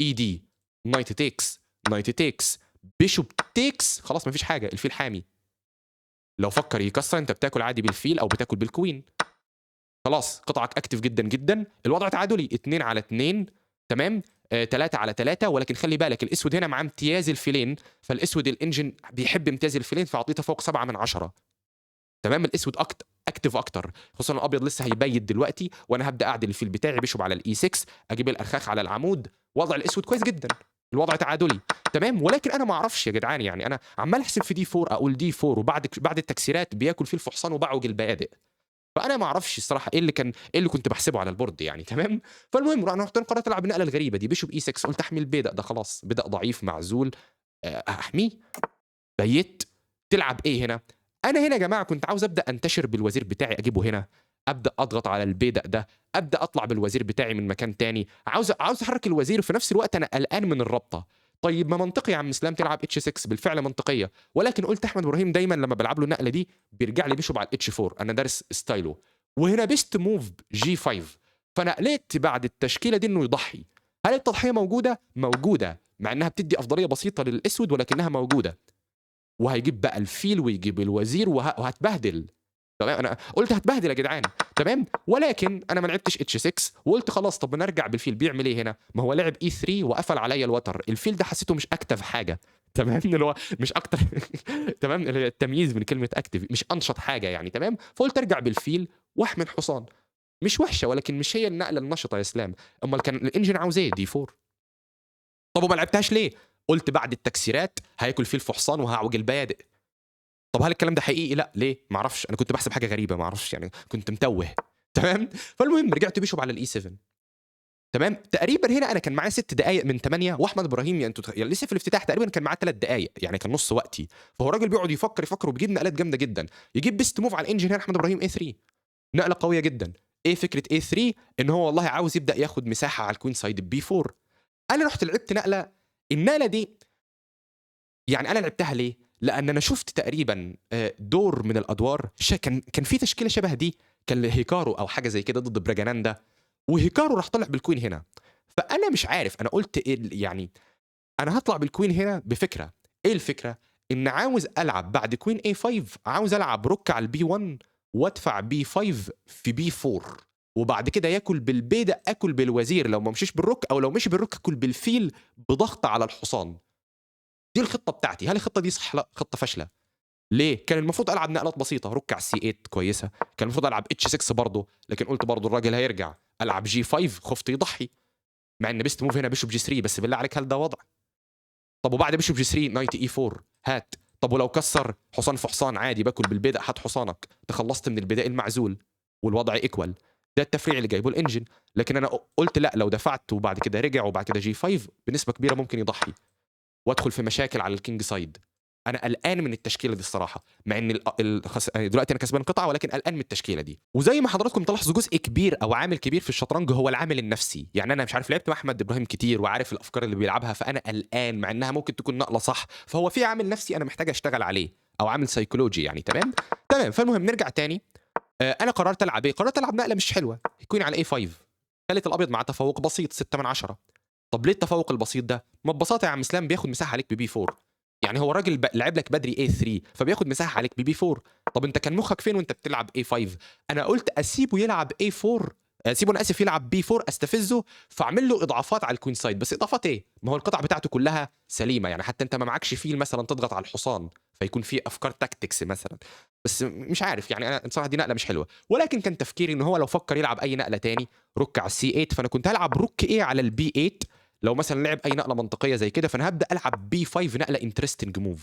E D knight takes knight takes bishop takes، خلاص مفيش حاجه، الفيل حامي. لو فكر يكسر انت بتاكل عادي بالفيل او بتاكل بال queen، خلاص قطعك active جدا جدا. الوضع تعادلي 2 على 2. تمام، 3 على 3. ولكن خلي بالك الاسود هنا معاه امتياز الفيلين، فالاسود ال engine بيحب امتياز الفيلين، فاعطيه تفوق 7 من 10. تمام، الاسود active اكتر، خصوصا الابيض لسه هيبيت دلوقتي، وانا هبدا اعدل الفيل بتاعي bishop على ال E 6، اجيب الارخاخ على العمود. وضع الاسود كويس جدا، الوضع تعادلي. تمام، ولكن انا ما اعرفش يا جدعان، يعني انا عمال احسب في D 4، اقول D 4 وبعد التكسيرات بياكل فيل في حصان وبعوج البيادق، فانا ما اعرفش الصراحة ايه اللي كنت بحسبه على ال board يعني. تمام، فالمهم رحت قررت العب النقلة الغريبة دي bishop E 6، قلت احمي البيدق ده، خلاص بيدق ضعيف معزول، احميه. بيت تلعب ايه هنا؟ انا هنا يا جماعة كنت عاوز ابدا انتشر بالوزير بتاعي، اجيبه هنا، ابدا اضغط على البيدق ده، ابدا اطلع بالوزير بتاعي من مكان تاني، عاوز احرك الوزير، وفي نفس الوقت انا قلقان من الرابطة. طيب ما منطقي يا عم اسلام تلعب H 6، بالفعل منطقية، ولكن قلت احمد ابراهيم دايما لما بلعب له النقلة دي بيرجع لي bishop على ال H 4، انا دارس style ه. وهنا best move G 5، فانا قلقت بعد التشكيلة دي انه يضحي. هل التضحية موجودة؟ موجودة، مع انها بتدي افضلية بسيطة للاسود ولكنها موجودة. وهيجيب بقى الفيل ويجيب الوزير وهتبهدل. تمام، انا قلت هتبهدل يا جدعان. تمام، ولكن انا ما لعبتش H 6، وقلت خلاص طب نرجع بالفيل. بيعمل ايه هنا؟ ما هو لعب E 3 وقفل عليا الوتر. الفيل ده حسيته مش active حاجة. تمام، اللي هو مش اكتر تمام، التمييز من كلمة active، مش انشط حاجة يعني. تمام، فقلت ارجع بالفيل واحمي الحصان، مش وحشة ولكن مش هي النقلة النشطه يا اسلام. امال كان ال engine عاوز ايه؟ D 4. طب وما لعبتهاش ليه؟ قلت بعد التكسيرات هياكل فيل في حصان وهعوج البيادق. طب هل الكلام ده حقيقي؟ لا. ليه؟ ما اعرفش، انا كنت بحسب حاجة غريبة، ما اعرفش يعني، كنت متوه. تمام، فالمهم رجعت bishop على ال E 7. تمام، تقريبا هنا انا كان معايا 6 دقائق من 8، واحمد ابراهيم يعني انتوا يعني لسه في الافتتاح تقريبا كان معاه 3 دقائق، يعني كان نص وقتي. فهو الراجل بيقعد يفكر يفكر وبيجيب نقلات جامدة جدا. يجيب best move على ال engine هنا احمد ابراهيم A 3، نقله قوية جدا. ايه فكرة A 3؟ ان هو والله عاوز يبدا ياخد مساحة على ال queen side B 4. انا رحت لعبت نقله، النقلة دي يعني انا لعبتها ليه؟ لان انا شفت تقريبا دور من الادوار كان في تشكيله شبه دي، كان لهيكارو او حاجة زي كده ضد براجاناندا، وهيكارو راح طلع بال queen هنا. فانا مش عارف، انا قلت ايه يعني، انا هطلع بال queen هنا بفكره. ايه الفكرة؟ ان عاوز العب بعد queen A 5، عاوز العب rook على ال B 1 وادفع B 5 في B 4، وبعد كده ياكل بالبيدق اكل بالوزير لو ما مشيش بال rook، او لو مشي بال rook اكل بالفيل بضغط على الحصان. دي الخطة بتاعتي. هل الخطة دي صح؟ لا، خطه فاشلة. ليه؟ كان المفروض العب نقلات بسيطة، rook على ال C 8 كويسة، كان المفروض العب H 6 برضه، لكن قلت برضه الراجل هيرجع. العب G 5، خفت يضحي، مع ان best move هنا bishop G 3، بس بالله عليك هل ده وضع؟ طب وبعد bishop G 3 knight E 4 هات. طب ولو كسر حصان في حصان عادي، باكل بالبيدق، هات حصانك، تخلصت من البيدق المعزول والوضع equal. ده التفريع اللي جايبه ال engine. لكن انا قلت لا، لو دفعت وبعد كده رجع وبعد كده G 5 بنسبة كبيرة ممكن يضحي وادخل في مشاكل على ال king side. انا قلقان من التشكيلة دي الصراحة، مع ان دلوقتي انا كسبان قطعه، ولكن قلقان من التشكيلة دي. وزي ما حضراتكم تلاحظوا جزء كبير او عامل كبير في الشطرنج هو العامل النفسي. يعني انا مش عارف، لعبت مع احمد ابراهيم كتير وعارف الافكار اللي بيلعبها، فانا قلقان مع انها ممكن تكون نقله صح. فهو في عامل نفسي انا محتاج اشتغل عليه، او عامل سيكولوجي يعني. تمام تمام. فالمهم نرجع تاني. انا قررت العب ايه؟ قررت العب نقله مش حلوة، queen على A 5، خلت الابيض مع تفوق بسيط 6 من 10. طب ليه التفوق البسيط ده؟ ما ببساطة يا عم اسلام بياخد مساحة عليك ب B 4. يعني هو الراجل لعب لك بدري A 3 فبياخد مساحة عليك ب B 4. طب انت كان مخك فين وانت بتلعب A 5؟ انا قلت اسيبه يلعب A 4، اسيبه انا اسف يلعب B 4، استفزه فاعمل له اضعافات على ال queen side. بس اضافات ايه؟ ما هو القطع بتاعته كلها سليمة، يعني حتى انت ما معكش فيل مثلا تضغط على الحصان فيكون في افكار tactics مثلا. بس مش عارف يعني، انا بصراحة دي نقله مش حلوة، ولكن كان تفكيري ان هو لو فكر يلعب اي نقله تاني rook على ال C 8، فانا كنت هلعب rook A على ال B 8. لو مثلا لعب اي نقله منطقية زي كده فانا هبدا العب B 5، نقله interesting move.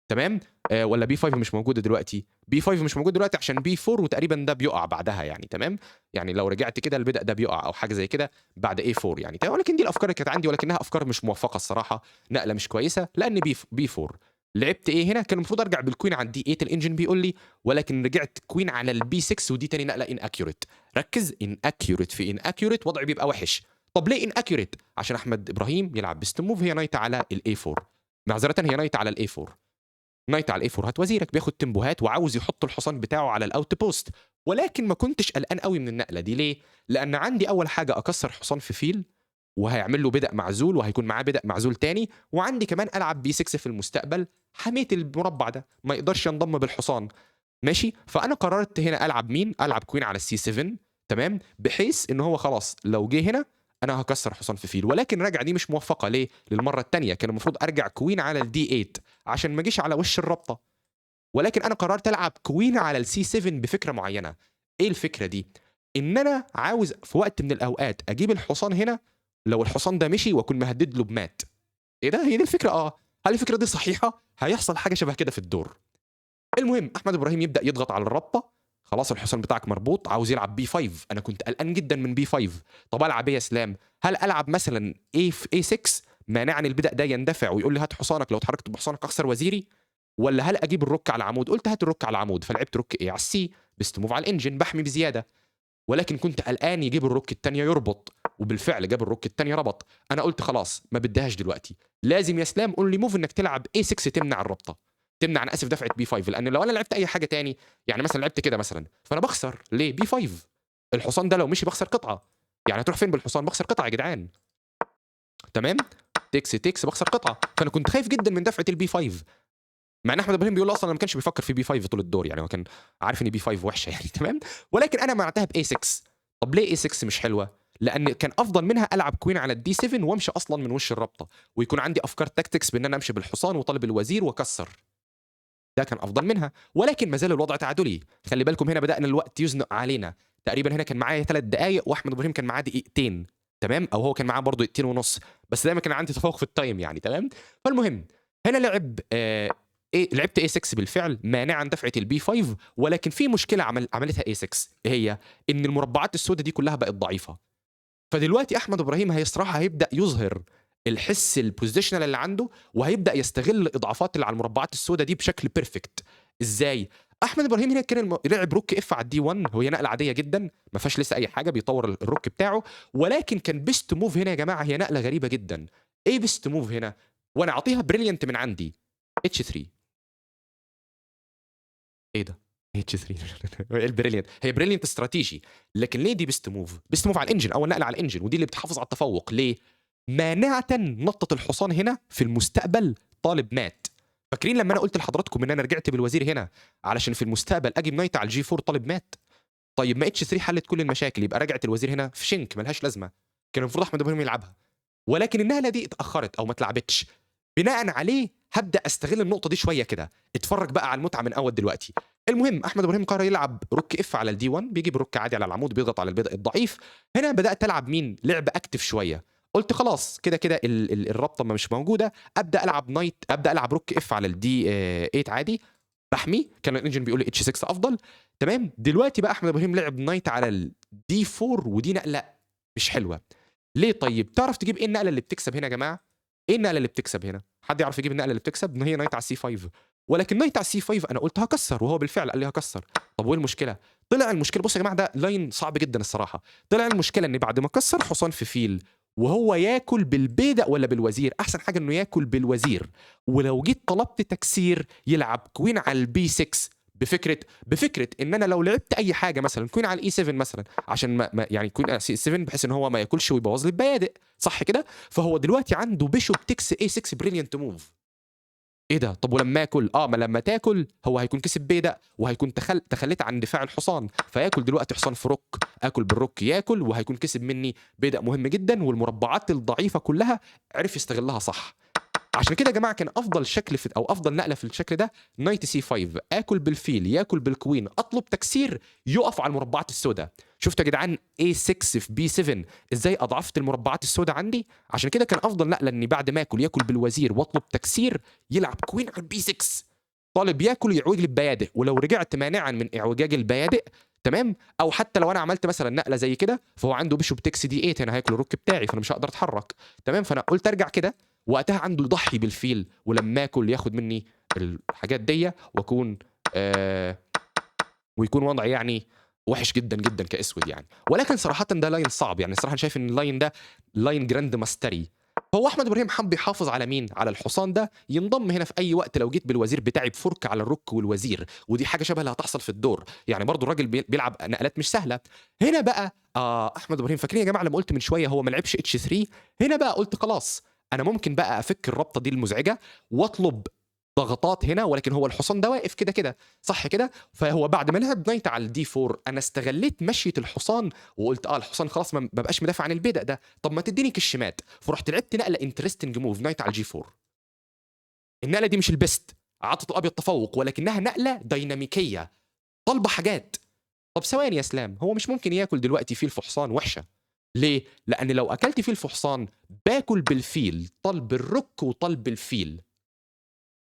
تمام، ولا B 5 مش موجودة دلوقتي؟ B 5 مش موجود دلوقتي عشان B 4، وتقريبا ده بيقع بعدها يعني. تمام، يعني لو رجعت كده البدء ده بيقع او حاجة زي كده بعد A 4 يعني. تمام، ولكن دي الافكار اللي كانت عندي، ولكنها افكار مش موفقة الصراحة، نقله مش كويسة. لان B 4 لعبت ايه هنا؟ كان المفروض ارجع بال queen على D 8، ال engine بيقول لي، ولكن رجعت queen على ال B 6، ودي تاني نقله inaccurate. ركز، inaccurate في inaccurate وضعي بيبقى وحش. طب ليه inaccurate؟ عشان احمد ابراهيم يلعب best move، هي knight على ال A 4، معذرة هي knight على ال A 4. knight على ال A 4، هات وزيرك، بياخد تمبوهات وعاوز يحط الحصان بتاعه على ال outpost. ولكن ما كنتش قلقان قوي من النقلة دي. ليه؟ لان عندي اول حاجة اكسر حصان في فيل وهيعمل له بدأ معزول وهيكون معاه بدأ معزول تاني، وعندي كمان العب B 6 في المستقبل، حميت المربع ده ما يقدرش ينضم بالحصان. ماشي، فانا قررت هنا العب مين؟ العب queen على ال C 7. تمام، بحيث ان هو خلاص لو جه هنا انا هكسر حصان في فيل، ولكن رجعه دي مش موفقه. ليه؟ للمرة الثانية كان المفروض ارجع queen على ال D 8 عشان ما اجيش على وش الرابطه، ولكن انا قررت العب queen على ال C 7 بفكره معينه. ايه الفكرة دي؟ ان انا عاوز في وقت من الاوقات اجيب الحصان هنا، لو الحصان ده مشي واكون مهدد له بمات. ايه ده؟ هي دي الفكرة. هل الفكرة دي صحيحه؟ هيحصل حاجة شبه كده في الدور. المهم احمد ابراهيم يبدا يضغط على الرابطه، خلاص الحصان بتاعك مربوط، عاوز يلعب B 5. انا كنت قلقان جدا من B 5. طب العب ايه يا اسلام؟ هل العب مثلا A في A 6 مانعني البيدق ده يندفع ويقول لي هات حصانك، لو اتحركت بحصانك اخسر وزيري؟ ولا هل اجيب ال rook على العمود؟ قلت هات ال rook على العمود، فلعبت rook A على ال C، best move على ال engine، بحمي بزياده. ولكن كنت قلقان يجيب ال rook الثانية يربط، وبالفعل جاب ال rook الثانية ربط. انا قلت خلاص ما بديهاش دلوقتي، لازم يا اسلام only move انك تلعب A 6 تمنع الربطه، تمنع انا اسف دفعه B 5، لان لو انا لعبت اي حاجة تاني، يعني مثلا لعبت كده مثلا، فانا بخسر. ليه؟ B 5 الحصان ده لو مشي بخسر قطعه، يعني هتروح فين بالحصان؟ بخسر قطعه يا جدعان. تمام، takes takes بخسر قطعه. فانا كنت خايف جدا من دفعه ال B 5، مع ان احمد ابراهيم بيقول اصلا ما كانش بيفكر في B 5 طول الدور، يعني هو كان عارف ان B 5 وحشة يعني. تمام، ولكن انا منعتها ب A 6. طب ليه A 6 مش حلوة؟ لان كان افضل منها العب queen على ال D 7 وامشي اصلا من وش الرابطه، ويكون عندي افكار tactics بان انا امشي بالحصان وطالب الوزير واكسر. ده كان افضل منها، ولكن ما زال الوضع تعادلي. خلي بالكم هنا بدانا الوقت يزنق علينا، تقريبا هنا كان معايا 3 دقائق واحمد ابراهيم كان معاه دقيقتين، تمام، او هو كان معاه برضه دقيقتين ونص، بس دايما كان عندي تفوق في ال time يعني. تمام، فالمهم هنا لعب إيه، لعبت A 6 بالفعل مانعا دفعه ال B 5، ولكن في مشكلة عملتها A 6، هي ان المربعات السوداء دي كلها بقت ضعيفه. فدلوقتي احمد ابراهيم هيصراحه هيبدا يظهر الحس ال positional اللي عنده، وهيبدا يستغل الاضعافات اللي على المربعات السوداء دي بشكل perfect. ازاي؟ احمد ابراهيم هنا كان لعب rook F على ال D 1، وهي نقله عادية جدا ما فيهاش لسه اي حاجه، بيطور ال rook بتاعه، ولكن كان best move هنا يا جماعة هي نقله غريبة جدا. ايه best move هنا؟ وانا اعطيها brilliant من عندي، H 3. ايه ده؟ H 3 ايه ال brilliant؟ هي brilliant استراتيجي، لكن ليه دي best move؟ best move على ال engine، اول نقله على ال engine، ودي اللي بتحافظ على التفوق. ليه؟ مانعة نطة الحصان هنا في المستقبل طالب مات. فاكرين لما انا قلت لحضراتكم ان انا رجعت بالوزير هنا علشان في المستقبل اجيب knight على ال G 4 طالب مات؟ طيب ما H 3 حلت كل المشاكل، يبقى رجعت الوزير هنا في شنك ملهاش لازمه، كان المفروض احمد ابراهيم يلعبها، ولكن النقلة دي اتاخرت او ما اتلعبتش. بناء عليه هبدا استغل النقطة دي شوية كده. اتفرج بقى على المتعة من اول دلوقتي. المهم احمد ابراهيم قرر يلعب rook F على ال D 1، بيجيب rook عادي على العمود، بيضغط على البيدق الضعيف. هنا بدات العب مين؟ لعب active شويه. قلت خلاص كده كده الرابطة ما مش موجوده، ابدا العب knight، ابدا العب rook F على ال D 8 عادي بحمي. كان ال engine بيقول لي H 6 افضل. تمام، دلوقتي بقى احمد ابراهيم لعب knight على ال D 4، ودي نقله مش حلوه. ليه؟ طيب تعرف تجيب ايه النقلة اللي بتكسب هنا يا جماعة؟ ايه النقلة اللي بتكسب هنا؟ حد يعرف يجيب النقلة اللي بتكسب؟ ان هي knight على ال C 5، ولكن knight على ال C 5 انا قلت هكسر، وهو بالفعل قال لي هكسر. طب وايه المشكلة؟ طلع المشكله، بصوا يا جماعة ده line صعب جدا الصراحه. طلع المشكلة ان بعد ما كسر حصان في فيل وهو ياكل بالبيدق ولا بالوزير، احسن حاجة انه ياكل بالوزير، ولو جيت طلبت تكسير يلعب queen على ال B 6، بفكره ان انا لو لعبت اي حاجة مثلا queen على ال E 7 مثلا، عشان ما يعني queen على C 7 بحيث ان هو ما ياكلش ويبوظ لي البيادق، صح كده؟ فهو دلوقتي عنده bishop takes A 6 brilliant move. ايه ده؟ طب ولما اكل؟ ما لما تاكل هو هيكون كسب بيدق، وهيكون تخليت عن دفاع الحصان، فياكل دلوقتي حصان في rook، اكل بال rook ياكل، وهيكون كسب مني بيدق مهم جدا، والمربعات الضعيفة كلها عرف يستغلها صح. عشان كده يا جماعة كان افضل شكل في او افضل نقله في الشكل ده knight C 5، اكل بالفيل ياكل بال queen، اطلب تكسير يقف على المربعات السوداء. شفتوا يا جدعان A6 في B7 ازاي اضعفت المربعات السوداء عندي؟ عشان كده كان افضل نقله اني بعد ما اكل ياكل بالوزير واطلب تكسير يلعب queen على ال B 6، طالب ياكل يعوج لي البيادق، ولو رجعت مانعا من اعوجاج البيادق، تمام، او حتى لو انا عملت مثلا نقله زي كده فهو عنده bishop takes D 8 هنا هياكل ال rook بتاعي، فانا مش هقدر اتحرك. تمام، فانا قلت ارجع كده، وقتها عنده يضحي بالفيل، ولما اكل ياخد مني الحاجات دي، واكون ويكون وضعي يعني وحش جدا جدا كاسود يعني. ولكن صراحة ده line صعب يعني، الصراحة انا شايف ان ال line ده line grand mastery. هو احمد ابراهيم حب يحافظ على مين؟ على الحصان ده ينضم هنا في اي وقت لو جيت بالوزير بتاعي ب fork على ال rook والوزير، ودي حاجة شبه اللي هتحصل في الدور يعني. برضو الراجل بيلعب نقلات مش سهلة. هنا بقى احمد ابراهيم، فاكرين يا جماعة لما قلت من شوية هو ما لعبش H 3؟ هنا بقى قلت خلاص انا ممكن بقى افك الرابطة دي المزعجة واطلب ضغطات هنا، ولكن هو الحصان ده واقف كده كده، صح كده؟ فهو بعد ما لعب knight على ال D 4 انا استغليت مشيه الحصان وقلت الحصان خلاص ما بقاش مدافع عن البيدق ده، طب ما تديني كش مات. فرحت لعبت نقله interesting move، knight على ال G 4. النقلة دي مش ال best، عطت الابيض تفوق، ولكنها نقله ديناميكية طالبه حاجات. طب ثواني يا اسلام، هو مش ممكن ياكل دلوقتي فيل في حصان؟ وحشة. ليه؟ لان لو اكلت فيل في حصان باكل بالفيل، طلب ال rook وطلب الفيل.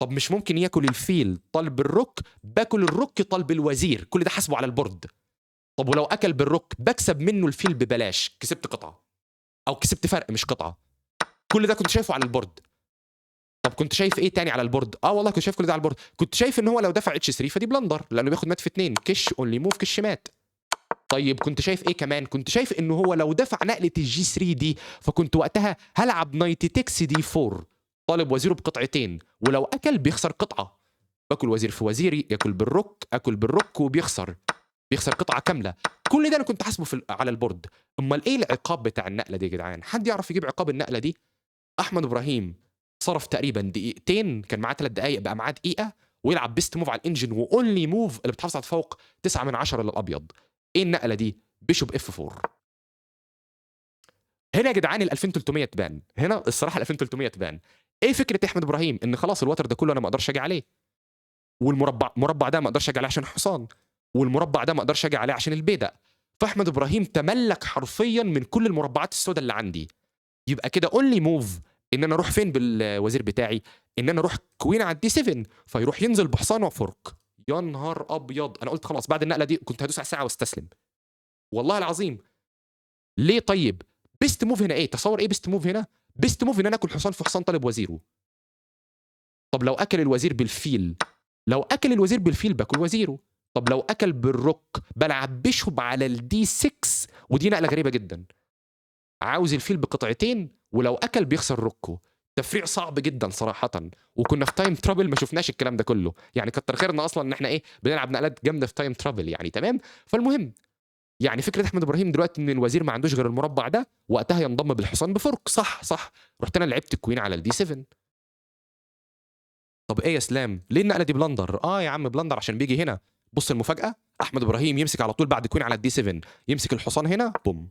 طب مش ممكن ياكل الفيل طلب ال rook، باكل ال rook طلب الوزير، كل ده حاسبه على ال board. طب ولو اكل بال rook بكسب منه الفيل ببلاش، كسبت قطعه او كسبت فرق مش قطعه. كل ده كنت شايفه على ال board. طب كنت شايف ايه تاني على ال board؟ والله كنت شايف كل ده على ال board. كنت شايف ان هو لو دفع H 3 فدي blunder، لانه بياخد مات في 2، كش only move كش مات. طيب كنت شايف ايه كمان؟ كنت شايف انه هو لو دفع نقله ال G 3 دي فكنت وقتها هلعب knight takes D 4، طالب وزيره بقطعتين، ولو اكل بيخسر قطعه. باكل وزير في وزيري، ياكل بال rook، اكل بال rook، وبيخسر، بيخسر قطعه كاملة. كل ده انا كنت حاسبه على ال board. امال ايه العقاب بتاع النقلة دي يا جدعان؟ حد يعرف يجيب عقاب النقلة دي؟ احمد ابراهيم صرف تقريبا دقيقتين، كان معاه 3 دقائق بقى معاه دقيقة، ويلعب best move على ال engine و only move اللي بتحافظ على التفوق 9 من 10 للابيض. ايه النقلة دي؟ bishop F 4. هنا يا جدعان ال 2300 تبان، هنا الصراحة ال 2300 تبان. ايه فكرة احمد ابراهيم؟ ان خلاص الوتر ده كله انا ما اقدرش اجي عليه، والمربع مربع ده ما اقدرش اجي عليه عشان حصان، والمربع ده ما اقدرش اجي عليه عشان البيدق. فاحمد ابراهيم تملك حرفيا من كل المربعات السوداء اللي عندي. يبقى كده only move ان انا اروح فين بالوزير بتاعي؟ ان انا اروح queen على ال D 7، فيروح ينزل بحصانه و fork. يا نهار ابيض، انا قلت خلاص بعد النقلة دي كنت هدوس على الساعة واستسلم والله العظيم. ليه طيب؟ best move هنا ايه؟ تصور ايه best move هنا؟ best move ان انا اكل حصان في حصان طالب وزيره. طب لو اكل الوزير بالفيل، لو اكل الوزير بالفيل باكل وزيره. طب لو اكل بال rook بلعب bishop على ال D 6، ودي نقله غريبة جدا. عاوز الفيل بقطعتين، ولو اكل بيخسر rook ه. تفريع صعب جدا صراحة، وكنا في time trouble ما شفناش الكلام ده كله، يعني كتر خيرنا اصلا ان احنا ايه بنلعب نقلات جامدة في time trouble يعني، تمام. فالمهم يعني فكرة احمد ابراهيم دلوقتي ان الوزير ما عندوش غير المربع ده، وقتها ينضم بالحصان ب fork. صح صح. رحت انا لعبت queen على ال D 7. طب ايه يا اسلام ليه النقلة دي blunder؟ يا عم blunder عشان بيجي هنا. بص المفاجاة، احمد ابراهيم يمسك على طول بعد queen على ال D 7، يمسك الحصان هنا بوم.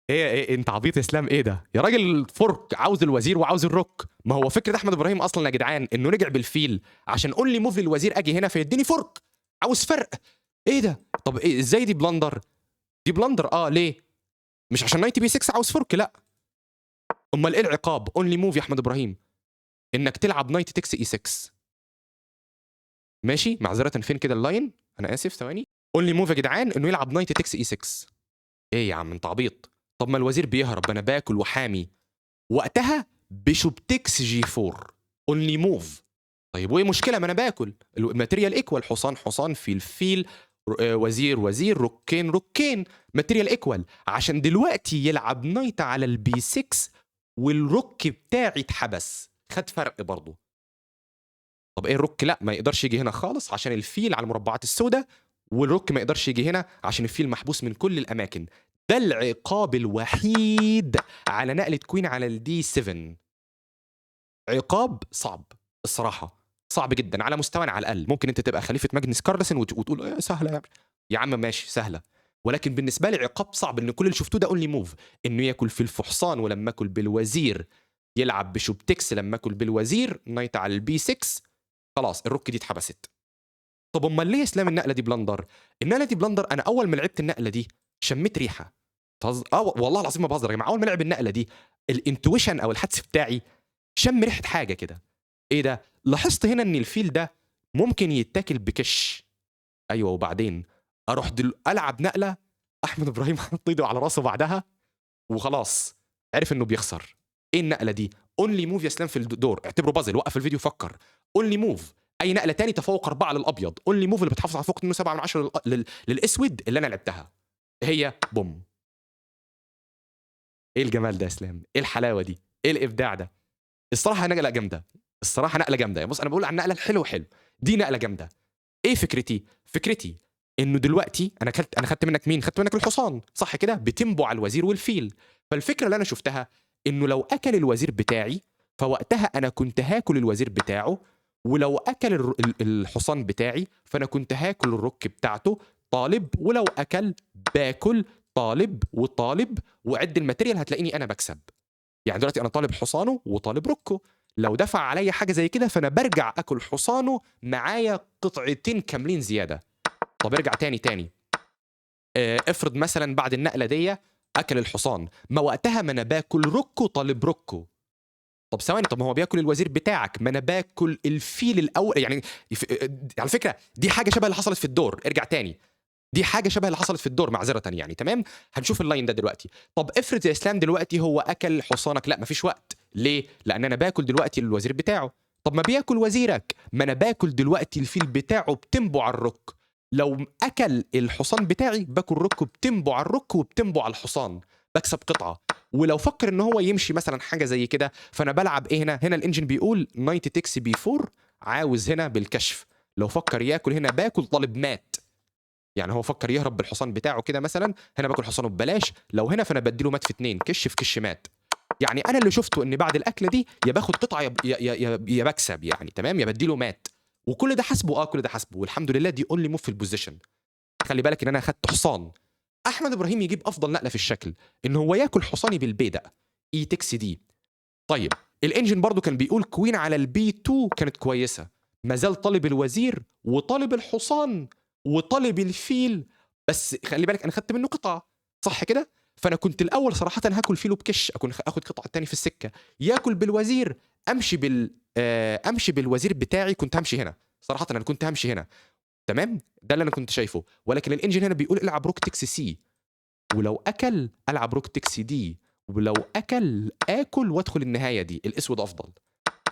ايه ايه انت عبيط يا اسلام؟ ايه ده يا راجل؟ fork عاوز الوزير وعاوز ال rook. ما هو فكرة احمد ابراهيم اصلا يا جدعان انه رجع بالفيل عشان only move للوزير اجي هنا فيديني fork، عاوز فرق. ايه ده؟ طب ايه ازاي دي blunder؟ دي blunder ليه؟ مش عشان knight B 6 عاوز fork، لا. امال ايه العقاب؟ only move يا احمد ابراهيم انك تلعب knight takes E 6. ماشي، معذرة فين كده ال line؟ انا اسف ثواني. only move يا جدعان انه يلعب knight takes E 6. ايه يا عم انت عبيط؟ طب ما الوزير بيهرب، انا باكل وحامي. وقتها bishop takes G 4 only move. طيب وايه المشكلة؟ ما انا باكل، ال material equal، حصان حصان، فيل فيل، وزير وزير، rook ين rook ين، material equal. عشان دلوقتي يلعب knight على ال B 6 وال rook بتاعي اتحبس، خد فرق برضه. طب ايه ال rook؟ لا ما يقدرش يجي هنا خالص عشان الفيل على المربعات السوداء، وال rook ما يقدرش يجي هنا عشان الفيل محبوس من كل الاماكن. ده العقاب الوحيد على نقلة queen على ال D 7. عقاب صعب الصراحة، صعب جدا على مستوانا على الأقل. ممكن أنت تبقى خليفة ماجنس كارلسن وتقول إيه سهلة يا عم ماشي سهلة، ولكن بالنسبة لي عقاب صعب. إن كل اللي شفتوه ده only move، إنه ياكل في الفحصان ولما أكل بالوزير، يلعب bishop takes لما أكل بالوزير، knight على ال B 6، خلاص ال rook دي اتحبست. طب أمال ليه يا اسلام النقلة دي blunder؟ النقلة دي blunder، أنا أول ما لعبت النقلة دي شميت ريحة. والله العظيم ما بهزر يا جماعة، أول ما لعب النقلة دي ال intuition أو الحدس بتاعي شم ريحة حاجة كده. إيه ده؟ لاحظت هنا إن الفيل ده ممكن يتاكل بكش. أيوه، وبعدين أروح ألعب نقلة، أحمد إبراهيم حط إيده على راسه بعدها وخلاص عرف إنه بيخسر. إيه النقلة دي؟ only move يا اسلام في الدور، اعتبره بازل، وقف الفيديو فكر. only move، أي نقلة تاني تفوق 4 للأبيض. only move اللي بتحافظ على فوق 2.7 من 10 للأسود اللي أنا لعبتها هي بوم. ايه الجمال ده يا اسلام؟ ايه الحلاوة دي؟ ايه الابداع ده؟ الصراحة نقله جامدة، الصراحة نقله جامدة. بص انا بقول عن النقلة الحلو حلو، دي نقله جامدة. ايه فكرتي؟ فكرتي انه دلوقتي انا خدت منك مين؟ خدت منك الحصان، صح كده؟ ب tempo على الوزير والفيل. فالفكرة اللي انا شفتها انه لو اكل الوزير بتاعي فوقتها انا كنت هاكل الوزير بتاعه، ولو اكل الحصان بتاعي فانا كنت هاكل ال rook بتاعته طالب، ولو اكل باكل طالب وطالب، وعد ال material هتلاقيني انا بكسب. يعني دلوقتي انا طالب حصانه وطالب rook ه، لو دفع عليا حاجة زي كده فانا برجع اكل حصانه معايا قطعتين كاملين زياده. طب ارجع تاني تاني، افرض مثلا بعد النقلة دي اكل الحصان، ما وقتها ما انا باكل rook ه طالب rook ه. طب ثواني، طب ما هو بياكل الوزير بتاعك، ما انا باكل الفيل الاول. يعني على فكرة دي حاجة شبه اللي حصلت في الدور، ارجع تاني، دي حاجة شبه اللي حصلت في الدور معذرة يعني. تمام، هنشوف ال line ده دلوقتي. طب افرض يا اسلام دلوقتي هو اكل حصانك، لا مفيش وقت. ليه؟ لان انا باكل دلوقتي الوزير بتاعه. طب ما بياكل وزيرك، ما انا باكل دلوقتي الفيل بتاعه ب tempo على ال rook. لو اكل الحصان بتاعي باكل rook ب tempo على ال rook وب tempo على الحصان، بكسب قطعه. ولو فكر ان هو يمشي مثلا حاجة زي كده فانا بلعب ايه هنا؟ هنا ال engine بيقول knight takes b 4، عاوز هنا بالكشف. لو فكر ياكل هنا باكل طالب مات. يعني هو فكر يهرب بالحصان بتاعه كده مثلا، هنا باكل حصانه ببلاش. لو هنا فانا بديله مات في 2، كش في كش مات. يعني انا اللي شفته ان بعد الاكلة دي يا باخد قطعه يا بكسب يعني، تمام، يا بديله مات. وكل ده حاسبه، كل ده حاسبه، والحمد لله دي only move في ال position. خلي بالك ان انا اخدت حصان. احمد ابراهيم يجيب افضل نقله في الشكل، ان هو ياكل حصاني بالبيدق e takes d. طيب ال engine برضو كان بيقول queen على ال b 2 كانت كويسة، ما زال طالب الوزير وطالب الحصان وطالب الفيل، بس خلي بالك انا خدت منه قطعه، صح كده؟ فانا كنت الاول صراحة هاكل فيله بكش، اكون اخد قطعه تاني في السكة، ياكل بالوزير، امشي بال امشي بالوزير بتاعي، كنت همشي هنا صراحة، انا كنت همشي هنا، تمام، ده اللي انا كنت شايفه. ولكن ال engine هنا بيقول العب rook takes c، ولو اكل العب rook takes d، ولو اكل اكل وادخل النهاية دي، الاسود افضل.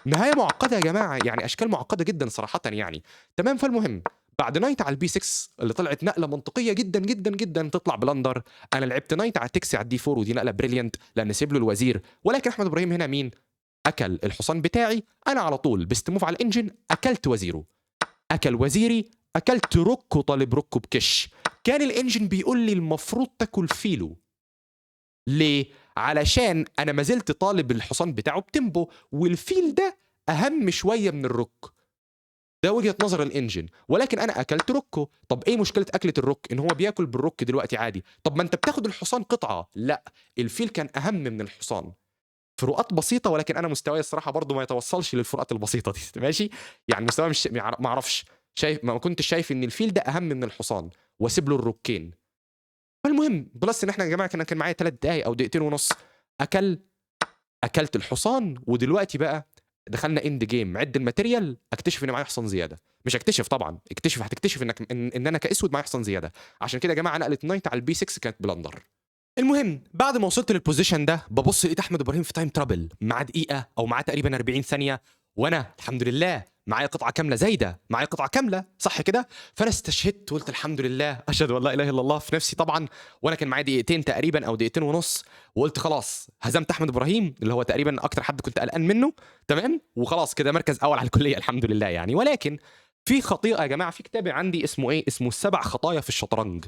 نهاية معقدة يا جماعة، يعني اشكال معقدة جدا صراحة يعني، تمام. فالمهم بعد knight على ال b 6 اللي طلعت نقله منطقية جدا جدا جدا تطلع blunder، انا لعبت knight على takes على ال d 4، ودي نقله brilliant لان سيب له الوزير. ولكن احمد ابراهيم هنا مين؟ اكل الحصان بتاعي، انا على طول best move على ال engine اكلت وزيره، اكل وزيري، اكلت rook ه طالب rook ه بكش. كان ال engine بيقول لي المفروض تاكل فيلو. ليه؟ علشان انا ما زلت طالب الحصان بتاعه ب tempo، والفيل ده اهم شوية من ال rook. ده وجهه نظر ال engine. ولكن انا اكلت rook ه. طب ايه مشكلة اكله ال rook؟ ان هو بياكل بال rook دلوقتي عادي. طب ما انت بتاخد الحصان قطعه. لا، الفيل كان اهم من الحصان. فروقات بسيطة، ولكن انا مستواي الصراحة برضو ما يتوصلش للفروقات البسيطة دي، ماشي؟ يعني مستواي مش ما اعرفش، شايف ما كنتش شايف ان الفيل ده اهم من الحصان واسيب له ال rook ين. فالمهم plus ان احنا يا جماعة كان معايا 3 دقايق او دقيقتين ونص، اكلت الحصان. ودلوقتي بقى دخلنا end game، عد ال material، اكتشف ان معايا حصان زيادة. مش اكتشف طبعا، اكتشف هتكتشف انك ان انا كاسود معايا حصان زيادة. عشان كده يا جماعة نقله knight على ال b 6 كانت blunder. المهم بعد ما وصلت لل position ده ببص لقيت احمد ابراهيم في time trouble، معاه دقيقة او معاه تقريبا 40 ثانية، وانا الحمد لله معايا قطعه كاملة زايدة، معايا قطعه كاملة، صح كده؟ فانا استشهدت وقلت الحمد لله، اشهد ان لا اله الا الله في نفسي طبعا. وانا كان معايا دقيقتين تقريبا او دقيقتين ونص، وقلت خلاص هزمت احمد ابراهيم اللي هو تقريبا اكتر حد كنت قلقان منه، تمام، وخلاص كده مركز اول على الكلية الحمد لله يعني. ولكن في خطيئة يا جماعة، في كتاب عندي اسمه ايه؟ اسمه السبع خطايا في الشطرنج،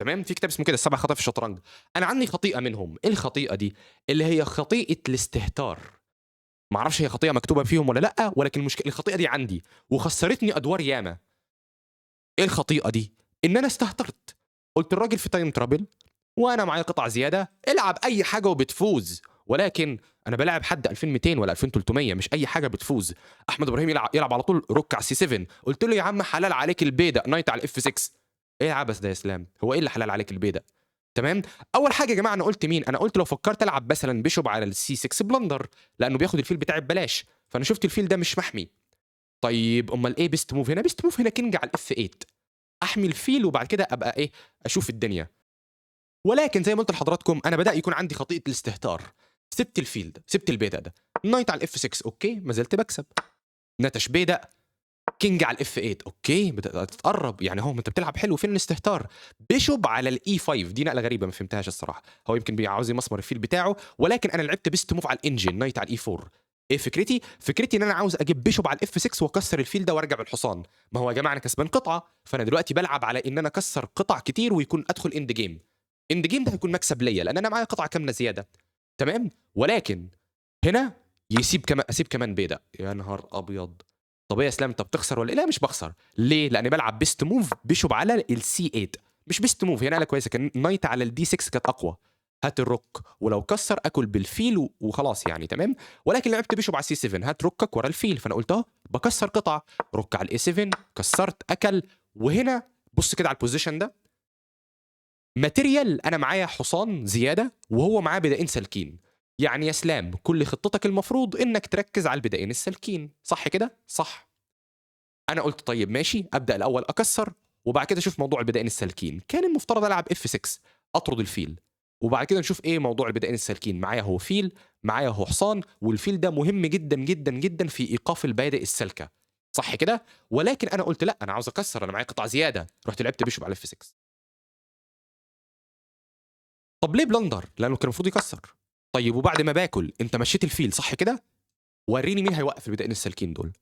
تمام؟ في كتاب اسمه كده السبع خطايا في الشطرنج. انا عندي خطيئة منهم. ايه الخطيئة دي؟ اللي هي خطيئة الاستهتار. ما اعرفش هي خطيئة مكتوبة فيهم ولا لا، ولكن المشكلة الخطيئة دي عندي وخسرتني ادوار ياما. ايه الخطيئة دي؟ ان انا استهترت، قلت الراجل في time trouble وانا معايا قطع زيادة، العب اي حاجة وبتفوز. ولكن انا بلاعب حد 2200 ولا 2300، مش اي حاجة بتفوز. احمد ابراهيم يلعب على طول rook على c 7، قلت له يا عم حلال عليك البيدق، knight على ال f 6. ايه العبث ده يا اسلام؟ هو ايه اللي حلال عليك البيدق؟ تمام. اول حاجة يا جماعة انا قلت مين؟ انا قلت لو فكرت العب مثلا bishop على ال c 6 blunder، لانه بياخد الفيل بتاعي ببلاش، فانا شفت الفيل ده مش محمي. طيب امال ايه best move هنا؟ best move هنا king على ال f 8، احمي الفيل وبعد كده ابقى ايه اشوف الدنيا. ولكن زي ما قلت لحضراتكم انا بدا يكون عندي خطيئة الاستهتار، سبت الفيل ده، سبت البيدق ده، knight على ال f 6، okay ما زلت بكسب. نتش بيدق، king على ال f 8، okay بدات تتقرب، يعني هو انت بتلعب حلو، فين الاستهتار؟ bishop على ال e 5، دي نقله غريبة ما فهمتهاش الصراحة، هو يمكن عاوز يمسمر الفيل بتاعه، ولكن انا لعبت best move على ال engine، knight على ال e 4. ايه فكرتي؟ فكرتي ان انا عاوز اجيب bishop على ال F 6 واكسر الفيل ده وارجع بالحصان. ما هو يا جماعة انا كسبان قطعه، فانا دلوقتي بلعب على ان انا اكسر قطع كتير ويكون ادخل end game. end game ده هيكون مكسب ليا لان انا معايا قطعه كاملة زيادة، تمام؟ ولكن هنا يسيب كمان، اسيب كمان بيدق. يا نهار ابيض. طب ايه يا اسلام، انت بتخسر ولا إيه؟ لا مش بخسر. ليه؟ لاني بلعب best move bishop على ال C 8. مش best move، هي نقله كويسة، كان knight على ال D 6 كانت اقوى. هات ال rook، ولو كسر اكل بالفيل وخلاص يعني، تمام؟ ولكن لعبت bishop على C 7، هات rook ك ورا الفيل، فانا قلت اهو بكسر قطع، rook على ال A 7، كسرت، اكل. وهنا بص كده على ال position ده، material انا معايا حصان زيادة وهو معاه بيدقين سالكين. يعني يا اسلام كل خطتك المفروض انك تركز على البيدقين السالكين، صح كده؟ صح. انا قلت طيب ماشي، ابدا الاول اكسر وبعد كده اشوف موضوع البيدقين السالكين. كان المفترض العب F 6 اطرد الفيل، وبعد كده نشوف ايه موضوع البيدقين السالكين. معايا هو فيل، معايا هو حصان، والفيل ده مهم جدا جدا جدا في ايقاف البيادق السالكه، صح كده؟ ولكن انا قلت لا، انا عاوز اكسر، انا معايا قطع زيادة، رحت لعبت bishop على F 6. طب ليه blunder؟ لانه كان المفروض يكسر. طيب وبعد ما باكل انت مشيت الفيل، صح كده؟ وريني مين هيوقف البيدقين السالكين دول.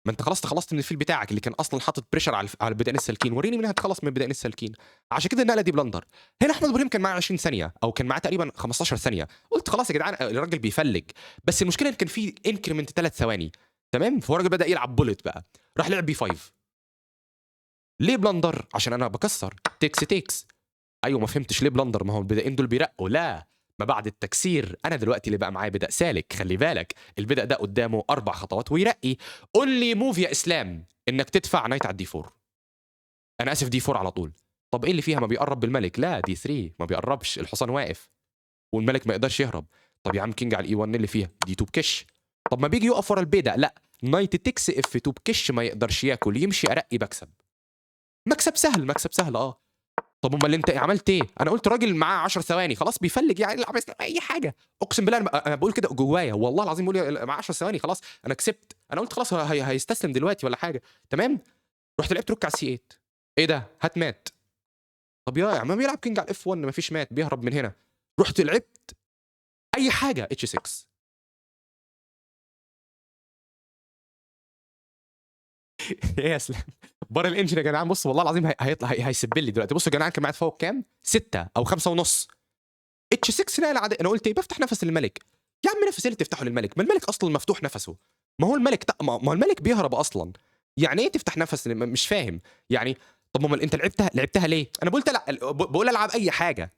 ما انت خلاص تخلصت من الفيل بتاعك اللي كان اصلا حاطط pressure على البيدقين السالكين، وريني مين هتخلص من البيدقين السالكين. عشان كده النقلة دي blunder. هنا احمد ابراهيم كان معاه 20 ثانية او كان معاه تقريبا 15 ثانية. قلت خلاص يا جدعان الراجل بيفلج، بس المشكلة ان كان في increment 3 ثواني، تمام؟ فهو الراجل بدا يلعب bullet بقى، راح لعب B 5. ليه blunder؟ عشان انا بكسر takes takes. ايوه ما فهمتش ليه blunder، ما هو البيدقين دول بيرقوا. لا، ما بعد التكسير انا دلوقتي اللي بقى معايا بيدق سالك، خلي بالك البيدق ده قدامه 4 خطوات ويرقي. only move يا اسلام انك تدفع knight على ال D 4، انا اسف D 4 على طول. طب ايه اللي فيها؟ ما بيقرب بالملك. لا D 3 ما بيقربش، الحصان واقف والملك ما يقدرش يهرب. طب يا عم king على ال E 1 اللي فيها؟ D 2 بكش. طب ما بيجي يقف ورا البيدق. لا، knight takes F 2 بكش، ما يقدرش ياكل، يمشي ارقي بكسب. مكسب سهل، مكسب سهل. طب امال انت عملت ايه؟ انا قلت راجل معاه 10 ثواني خلاص بيفلج، يعني العب اي حاجة. اقسم بالله انا بقول كده جوايا، والله العظيم بقول معاه 10 ثواني خلاص انا كسبت. انا قلت خلاص هيستسلم دلوقتي ولا حاجة، تمام؟ رحت لعبت rook على C 8. ايه ده؟ هات مات. طب يا عم بيلعب king على F 1، مفيش مات، بيهرب من هنا. رحت لعبت اي حاجة H 6. ايه يا اسلام؟ بره ال engine يا جدعان. بص والله العظيم هيطلع هيسب لي دلوقتي. بصوا يا جدعان كان معايا تفوق كام؟ 6 او 5 ونص. H 6 لا لا، انا قلت ايه؟ بفتح نفس للملك. يا عم نفس اللي تفتحه للملك؟ ما الملك اصلا مفتوح نفسه. ما هو الملك ما هو الملك بيهرب اصلا. يعني ايه تفتح نفس؟ مش فاهم يعني. طب ما انت لعبتها ليه؟ انا قلت لا، بقول العب اي حاجة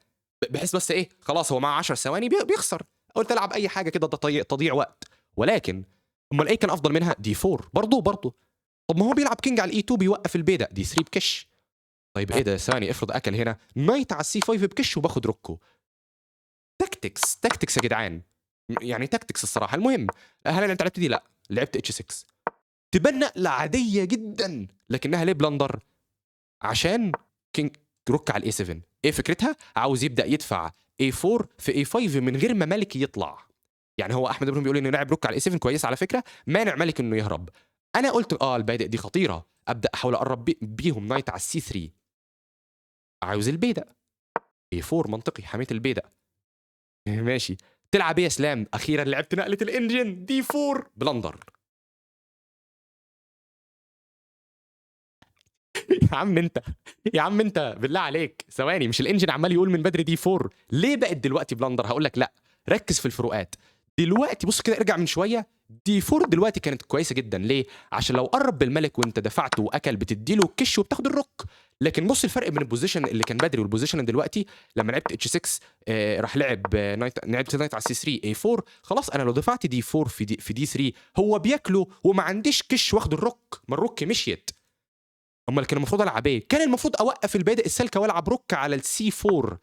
بحيث بس ايه، خلاص هو معاه 10 ثواني بيخسر، قلت العب اي حاجة كده تضييع وقت. ولكن امال ايه كان افضل منها؟ D 4 برضه. طب ما هو بيلعب king على ال E 2 بيوقف البيدق، D 3 بكش. طيب ايه ده؟ ثواني، افرض اكل هنا knight على ال C 5 بكش وباخد rook و. tactics، tactics يا جدعان، يعني tactics الصراحة. المهم هل انت لعبت دي؟ لا، لعبت H 6. تبان نقله عادية جدا، لكنها ليه blunder؟ عشان king rook على ال A 7. ايه فكرتها؟ عاوز يبدا يدفع A 4 في A 5 من غير ما ملك يطلع. يعني هو احمد ابراهيم بيقول انه لاعب rook على ال A 7 كويس على فكرة، مانع ملك انه يهرب. انا قلت البيادق دي خطيرة، ابدا احاول اقرب بيهم knight على ال C 3. عاوز البيدق A 4 منطقي، حميت البيدق. ماشي، تلعب ايه يا اسلام؟ اخيرا لعبت نقله ال engine D 4 blunder. يا عم انت، يا عم انت بالله عليك ثواني، مش ال engine عمال يقول من بدري D 4، ليه بقت دلوقتي blunder؟ هقول لك لا، ركز في الفروقات دلوقتي. بص كده، ارجع من شوية، D 4 دلوقتي كانت كويسة جدا. ليه؟ عشان لو قرب بالملك وانت دفعته واكل بتديله كش وبتاخد ال rook. لكن بص الفرق بين ال position اللي كان بدري وال position دلوقتي. لما لعبت H 6 راح لعب knight، لعبت knight على C 3 A 4، خلاص انا لو دفعت D 4 في D 3 هو بياكله وما عنديش كش واخد ال rook، ما ال rook مشيت. امال كان المفروض العب ايه؟ كان المفروض اوقف البادئ السالكه والعب rook على ال C 4،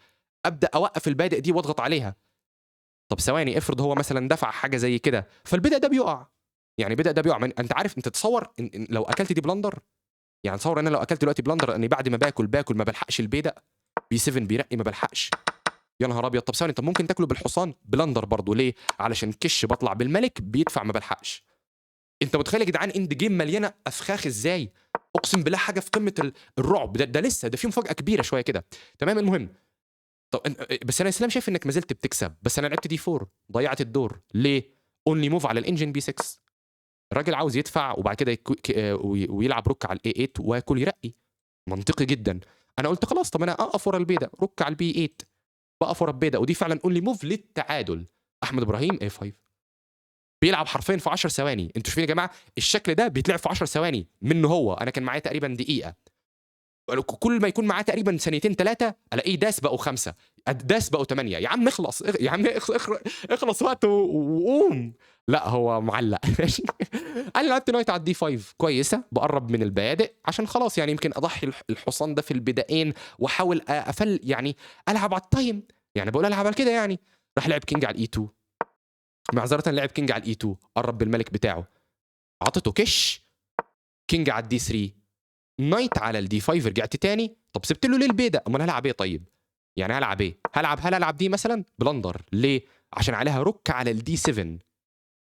ابدا اوقف البادئ دي واضغط عليها. طب ثواني، افرض هو مثلا دفع حاجة زي كده، فالبدء ده بيقع. يعني بدأ ده بيقع. انت عارف، انت تصور إن لو اكلت دي blunder، يعني تصور ان انا لو اكلت دلوقتي blunder، اني بعد ما باكل ما بلحقش البيدق، B 7 بيرقي ما بلحقش. يا نهار ابيض. طب ثواني، طب ممكن تاكله بالحصان؟ blunder برضه. ليه؟ علشان كش بطلع بالملك بيدفع ما بلحقش. انت متخيل يا جدعان end game مليانة افخاخ ازاي؟ اقسم بالله حاجة في قمة الرعب. ده لسه ده في مفاجاة كبيرة شوية كده. تمام. المهم طب بس انا اسلام شايف انك ما زلت بتكسب، بس انا لعبت D 4 ضيعت الدور. ليه؟ only move على ال engine B 6. الراجل عاوز يدفع وبعد كده ويلعب rook على ال A 8 واكل يرقي، منطقي جدا. انا قلت خلاص، طب انا اقف ورا البيدق، rook على ال B 8، بقف ورا البيدق، ودي فعلا only move للتعادل. احمد ابراهيم A 5 بيلعب حرفيا في 10 ثواني. انتوا شايفين يا جماعة الشكل ده بيتلعب في 10 ثواني منه هو، انا كان معايا تقريبا دقيقة، كل ما يكون معاه تقريبا ثانيتين ثلاثة الاقيه داس بقوا 5، داس بقوا 8. يا عم اخلص يا عم، اخلص وقت وقوم. لا هو معلق. ماشي، انا لعبت knight على ال D 5، كويسه، بقرب من البيادق عشان خلاص يعني يمكن اضحي الحصان ده في البدائين واحاول افل، يعني العب على ال time، يعني بقول العب على كده يعني. راح لعب king على ال E 2، معذرة لعب king على ال E 2، قرب بالملك بتاعه، عطيته كش، king على ال D 3، knight على ال D 5، رجعت تاني. طب سبت له ليه البيدق؟ امال هلعب ايه طيب؟ يعني هلعب ايه؟ هل العب دي مثلا blunder؟ ليه؟ عشان عليها rook على ال D 7.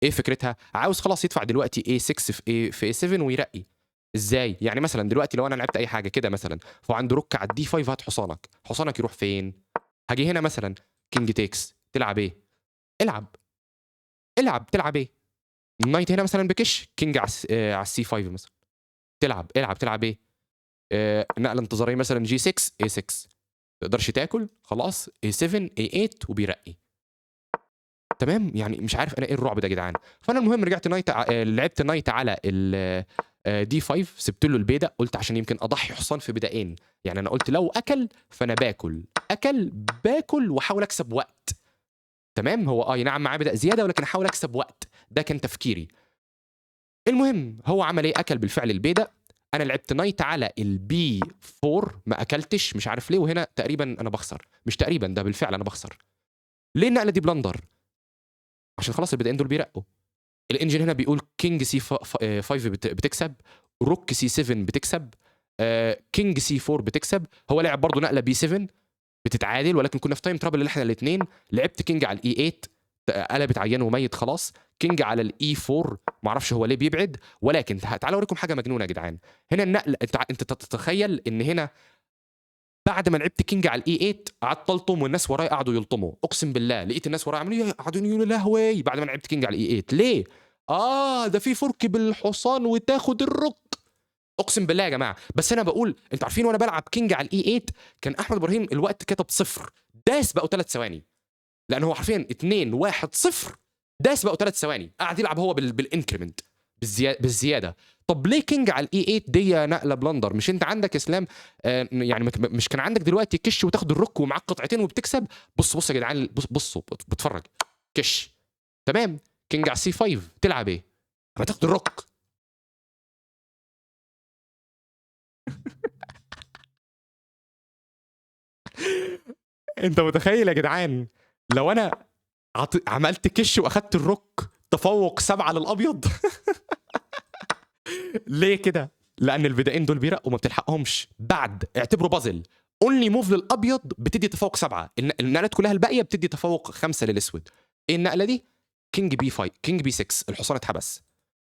ايه فكرتها؟ عاوز خلاص يدفع دلوقتي A 6 في A في A 7 ويرقي. ازاي؟ يعني مثلا دلوقتي لو انا لعبت اي حاجة كده مثلا، فهو عنده rook على ال D 5، هات حصانك، حصانك يروح فين؟ هاجي هنا مثلا king takes، تلعب ايه؟ العب العب، تلعب ايه؟ knight هنا مثلا بكش، king على ال C 5 مثلا، تلعب العب، تلعب ايه؟ نقله انتظاريه مثلا G 6 A 6، تقدرش تاكل خلاص، A 7 A 8 وبيرقي. تمام، يعني مش عارف انا ايه الرعب ده يا جدعان. فانا المهم رجعت knight لعبت knight على ال D 5، سبت له البيدق، قلت عشان يمكن اضحي حصان في بدائين، يعني انا قلت لو اكل فانا باكل، اكل باكل واحاول اكسب وقت. تمام، هو نعم معاه بدأ زيادة ولكن احاول اكسب وقت، ده كان تفكيري. المهم هو عمل ايه؟ اكل بالفعل البيدق، انا لعبت knight على ال B 4، ما اكلتش مش عارف ليه، وهنا تقريبا انا بخسر، مش تقريبا ده بالفعل انا بخسر. ليه النقلة دي blunder؟ عشان خلاص البدائين دول بيرقوا. ال engine هنا بيقول king C 5 بتكسب، rook C 7 بتكسب، king C 4 بتكسب. هو لعب برضه نقله B 7 بتتعادل، ولكن كنا في time trouble اللي احنا الاثنين. لعبت king على ال E 8، قلبت عيان وميت خلاص. king على ال E 4، ما اعرفش هو ليه بيبعد، ولكن تعالوا اوريكم حاجة مجنونة يا جدعان. هنا النقل، انت تتخيل ان هنا بعد ما لعبت king على ال E 8 قعدت الطم والناس ورايا قعدوا يلطموا، اقسم بالله لقيت الناس ورايا عمالين قعدوا يقولوا لهوي بعد ما لعبت king على ال E 8. ليه؟ ده في fork بالحصان وتاخد ال rook، اقسم بالله يا جماعة. بس انا بقول انتوا عارفين وانا بلعب king على ال E 8 كان احمد ابراهيم الوقت كتب 0، داس بقوا 3 ثواني، لان هو حرفيا 2 1 0 داس بقوا 3 ثواني، قعد يلعب هو بال increment بالزيادة. طب ليه king على ال E 8 دي نقله blunder؟ مش انت عندك اسلام يعني مش كان عندك دلوقتي كش وتاخد ال rook ومعاك قطعتين وبتكسب؟ بص بص يا جدعان، بص بصوا بتفرج كش، تمام، king على ال C 5، تلعب ايه؟ ما تاخد ال rook. انت متخيل يا جدعان لو انا عملت كش واخدت ال rook تفوق 7 للابيض؟ ليه كده؟ لان البدائين دول بيرقوا وما بتلحقهمش. بعد اعتبره puzzle، only move للابيض بتدي تفوق 7، النقلات كلها الباقية بتدي تفوق 5 للاسود. ايه النقلة دي؟ king B 5، king B 6، الحصان اتحبس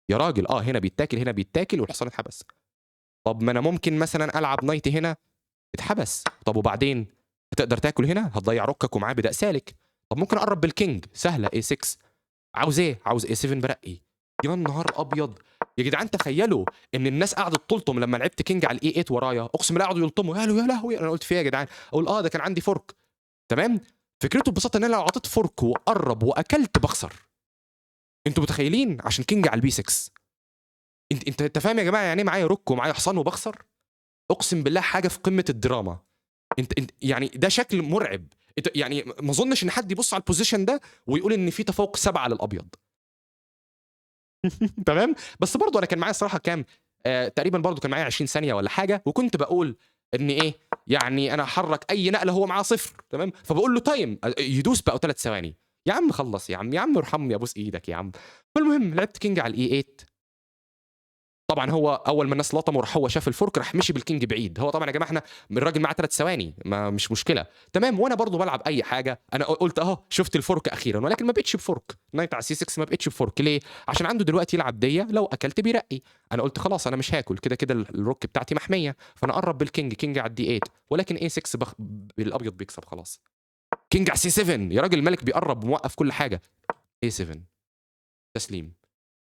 يا راجل. هنا بيتاكل، هنا بيتاكل، والحصان اتحبس. طب ما انا ممكن مثلا العب knight هنا اتحبس. طب وبعدين هتقدر تاكل هنا؟ هتضيع rook ك ومعاه بدأ سالك. طب ممكن اقرب بال king، سهلة، A 6. عاوز ايه؟ عاوز A 7 برقي. يا نهار ابيض يا جدعان، تخيلوا ان الناس قعدت تلطم لما لعبت king على ال E 8 ورايا، اقسم بالله قعدوا يلطموا، قالوا يا لهوي. انا قلت فيها يا جدعان؟ اقول ده كان عندي fork. تمام، فكرته ببساطة ان انا لو عطيت fork وقرب واكلت بخسر. انتوا متخيلين؟ عشان king على ال B 6. انت فاهم يا جماعة يعني ايه معايا rook ومعايا حصان وبخسر؟ اقسم بالله حاجة في قمة الدراما. انت يعني ده شكل مرعب. انت يعني ما اظنش ان حد يبص على ال position ده ويقول ان في تفوق 7 للابيض. تمام، بس برضو انا كان معايا الصراحة كام تقريبا برضو كان معايا 20 ثانية ولا حاجة، وكنت بقول ان ايه يعني انا هحرك اي نقله هو معاه 0. تمام، فبقول له time يدوس بقى 3 ثواني. يا عم خلص يا عم، يا عم ارحمني ابوس ايدك يا عم. فالمهم لعبت king على ال E 8. طبعا هو اول ما الناس لطموا راح هو شاف ال fork راح مشي بال king بعيد. هو طبعا يا جماعة احنا الراجل معاه 3 ثواني، ما مش مشكلة. تمام، وانا برضو بلعب اي حاجة. انا قلت اهو شفت ال fork اخيرا، ولكن ما بقتش ب fork. knight على C 6 ما بقتش ب fork. ليه؟ عشان عنده دلوقتي يلعب ديه، لو اكلت بيرقي. انا قلت خلاص انا مش هاكل، كده كده ال rook بتاعتي محمية، فانا اقرب بال king، king على ال D 8، ولكن A 6 الابيض بيكسب خلاص. king على C 7 يا راجل، الملك بيقرب وموقف كل حاجة. A 7 تسليم.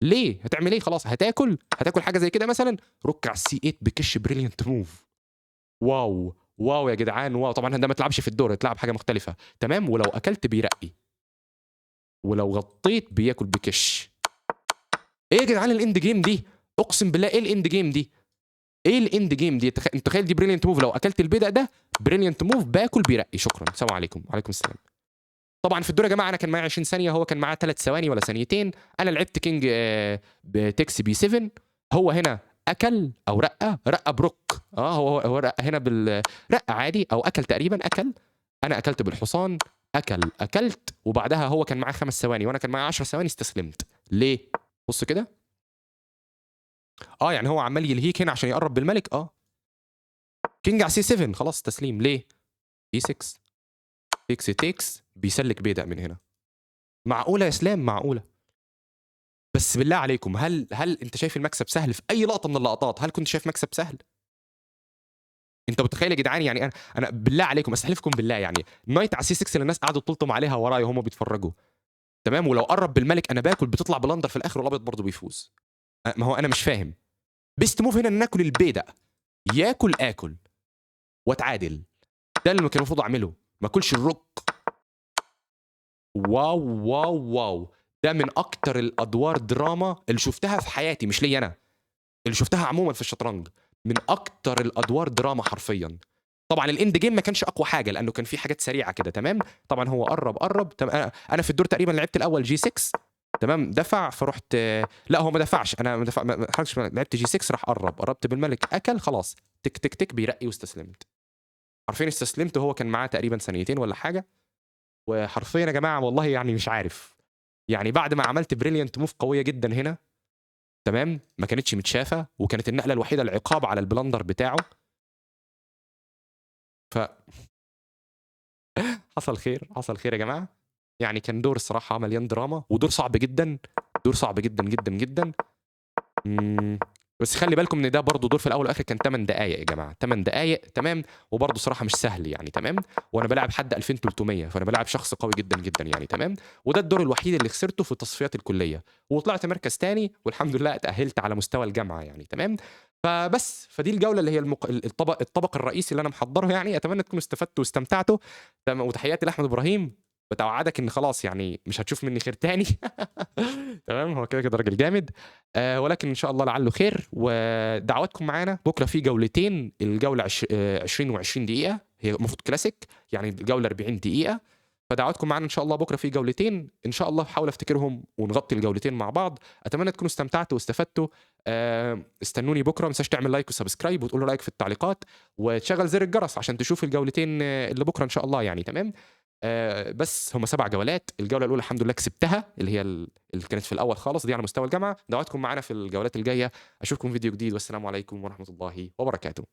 ليه؟ هتعمل ايه؟ خلاص هتاكل، هتاكل حاجة زي كده مثلا، rook على ال C 8 بكش، brilliant move. wow wow يا جدعان wow. طبعا ده ما تلعبش في الدور، تلعب حاجة مختلفة، تمام. ولو اكلت بيرقي، ولو غطيت بياكل بكش. ايه يا جدعان ال end game دي؟ اقسم بالله ايه ال end game دي؟ ايه ال end game دي؟ انت تخيل دي brilliant move، لو اكلت البيدق ده brilliant move، باكل بيرقي، شكرا، السلام عليكم. وعليكم السلام. طبعا في الدور يا جماعة انا كان معايا 20 ثانية، هو كان معاه 3 ثواني ولا ثانيتين. انا لعبت king takes B 7، هو هنا اكل او رقى، رقى ب rook. هو رقى هنا بال رقى عادي او اكل تقريبا، اكل. انا اكلت بالحصان، اكل، اكلت، وبعدها هو كان معاه 5 ثواني وانا كان معايا 10 ثواني، استسلمت. ليه؟ بص كده، يعني هو عمال يلهيك هنا عشان يقرب بالملك. king على C 7، خلاص تسليم. ليه؟ E 6 takes takes، بيسلك بيدق من هنا. معقولة يا اسلام؟ معقولة. بس بالله عليكم، هل انت شايف المكسب سهل في اي لقطة من اللقطات؟ هل كنت شايف مكسب سهل؟ انت متخيل يا جدعان؟ يعني انا بالله عليكم، استحلفكم بالله، يعني knight على C 6 اللي الناس قعدوا تلطم عليها ورايا وهم بيتفرجوا، تمام. ولو قرب بالملك انا باكل، بتطلع blunder في الاخر، والابيض برضه بيفوز. ما هو انا مش فاهم. best move هنا ان ناكل البيدق، ياكل اكل واتعادل. ده اللي كان المفروض اعمله، ما اكلش ال rook. wow wow wow، ده من اكتر الادوار دراما اللي شفتها في حياتي، مش ليا انا، اللي شفتها عموما في الشطرنج، من اكتر الادوار دراما حرفيا. طبعا ال end game ما كانش اقوى حاجة لانه كان في حاجات سريعة كده، تمام. طبعا هو قرب قرب، تمام. انا في الدور تقريبا لعبت الاول G 6، تمام، دفع، فرحت، لا هو ما دفعش، انا ما دفع، ما حركتش، لعبت G 6، راح قرب، قربت بالملك، اكل، خلاص تك تك تك، بيرقي واستسلمت. حرفيا استسلمت، وهو كان معاه تقريبا ثانيتين ولا حاجة. وحرفيا يا جماعة والله يعني مش عارف، يعني بعد ما عملت brilliant move قوية جدا هنا، تمام، ما كانتش متشافه، وكانت النقلة الوحيدة العقاب على ال blunder بتاعه. ف حصل خير، حصل خير يا جماعة. يعني كان دور الصراحة مليان دراما، ودور صعب جدا، دور صعب جدا جدا جدا. بس خلي بالكم ان ده برضو دور في الاول والاخر كان 8 دقائق يا جماعة، 8 دقائق، تمام. وبرضو صراحة مش سهل يعني، تمام. وانا بلعب حد 2300، فانا بلعب شخص قوي جدا جدا يعني، تمام. وده الدور الوحيد اللي خسرته في تصفيات الكلية، وطلعت مركز تاني والحمد لله اتاهلت على مستوى الجامعة يعني، تمام. فبس فدي الجولة اللي هي الطبق الرئيسي اللي انا محضرة يعني. اتمنى تكونوا استفدتوا واستمتعتوا، تمام. وتحياتي لاحمد ابراهيم، بتوعدك ان خلاص يعني مش هتشوف مني خير تاني. تمام، هو كده كده راجل جامد، ولكن ان شاء الله لعله خير. ودعواتكم معانا بكره في جولتين، الجولة 20 و20 دقيقة، هي المفروض كلاسيك يعني الجولة 40 دقيقة. فدعواتكم معانا ان شاء الله بكره في جولتين، ان شاء الله هحاول افتكرهم ونغطي الجولتين مع بعض. اتمنى تكونوا استمتعتوا واستفدتوا. استنوني بكره، ما تنساش تعمل like و subscribe وتقول رايك في التعليقات، وتشغل زر الجرس عشان تشوف الجولتين اللي بكره ان شاء الله يعني، تمام. بس هم 7 جولات، الجولة الاولى الحمد لله كسبتها، اللي هي اللي كانت في الاول خالص دي على مستوى الجامعة. دعواتكم معانا في الجولات الجاية، اشوفكم فيديو جديد، والسلام عليكم ورحمة الله وبركاته.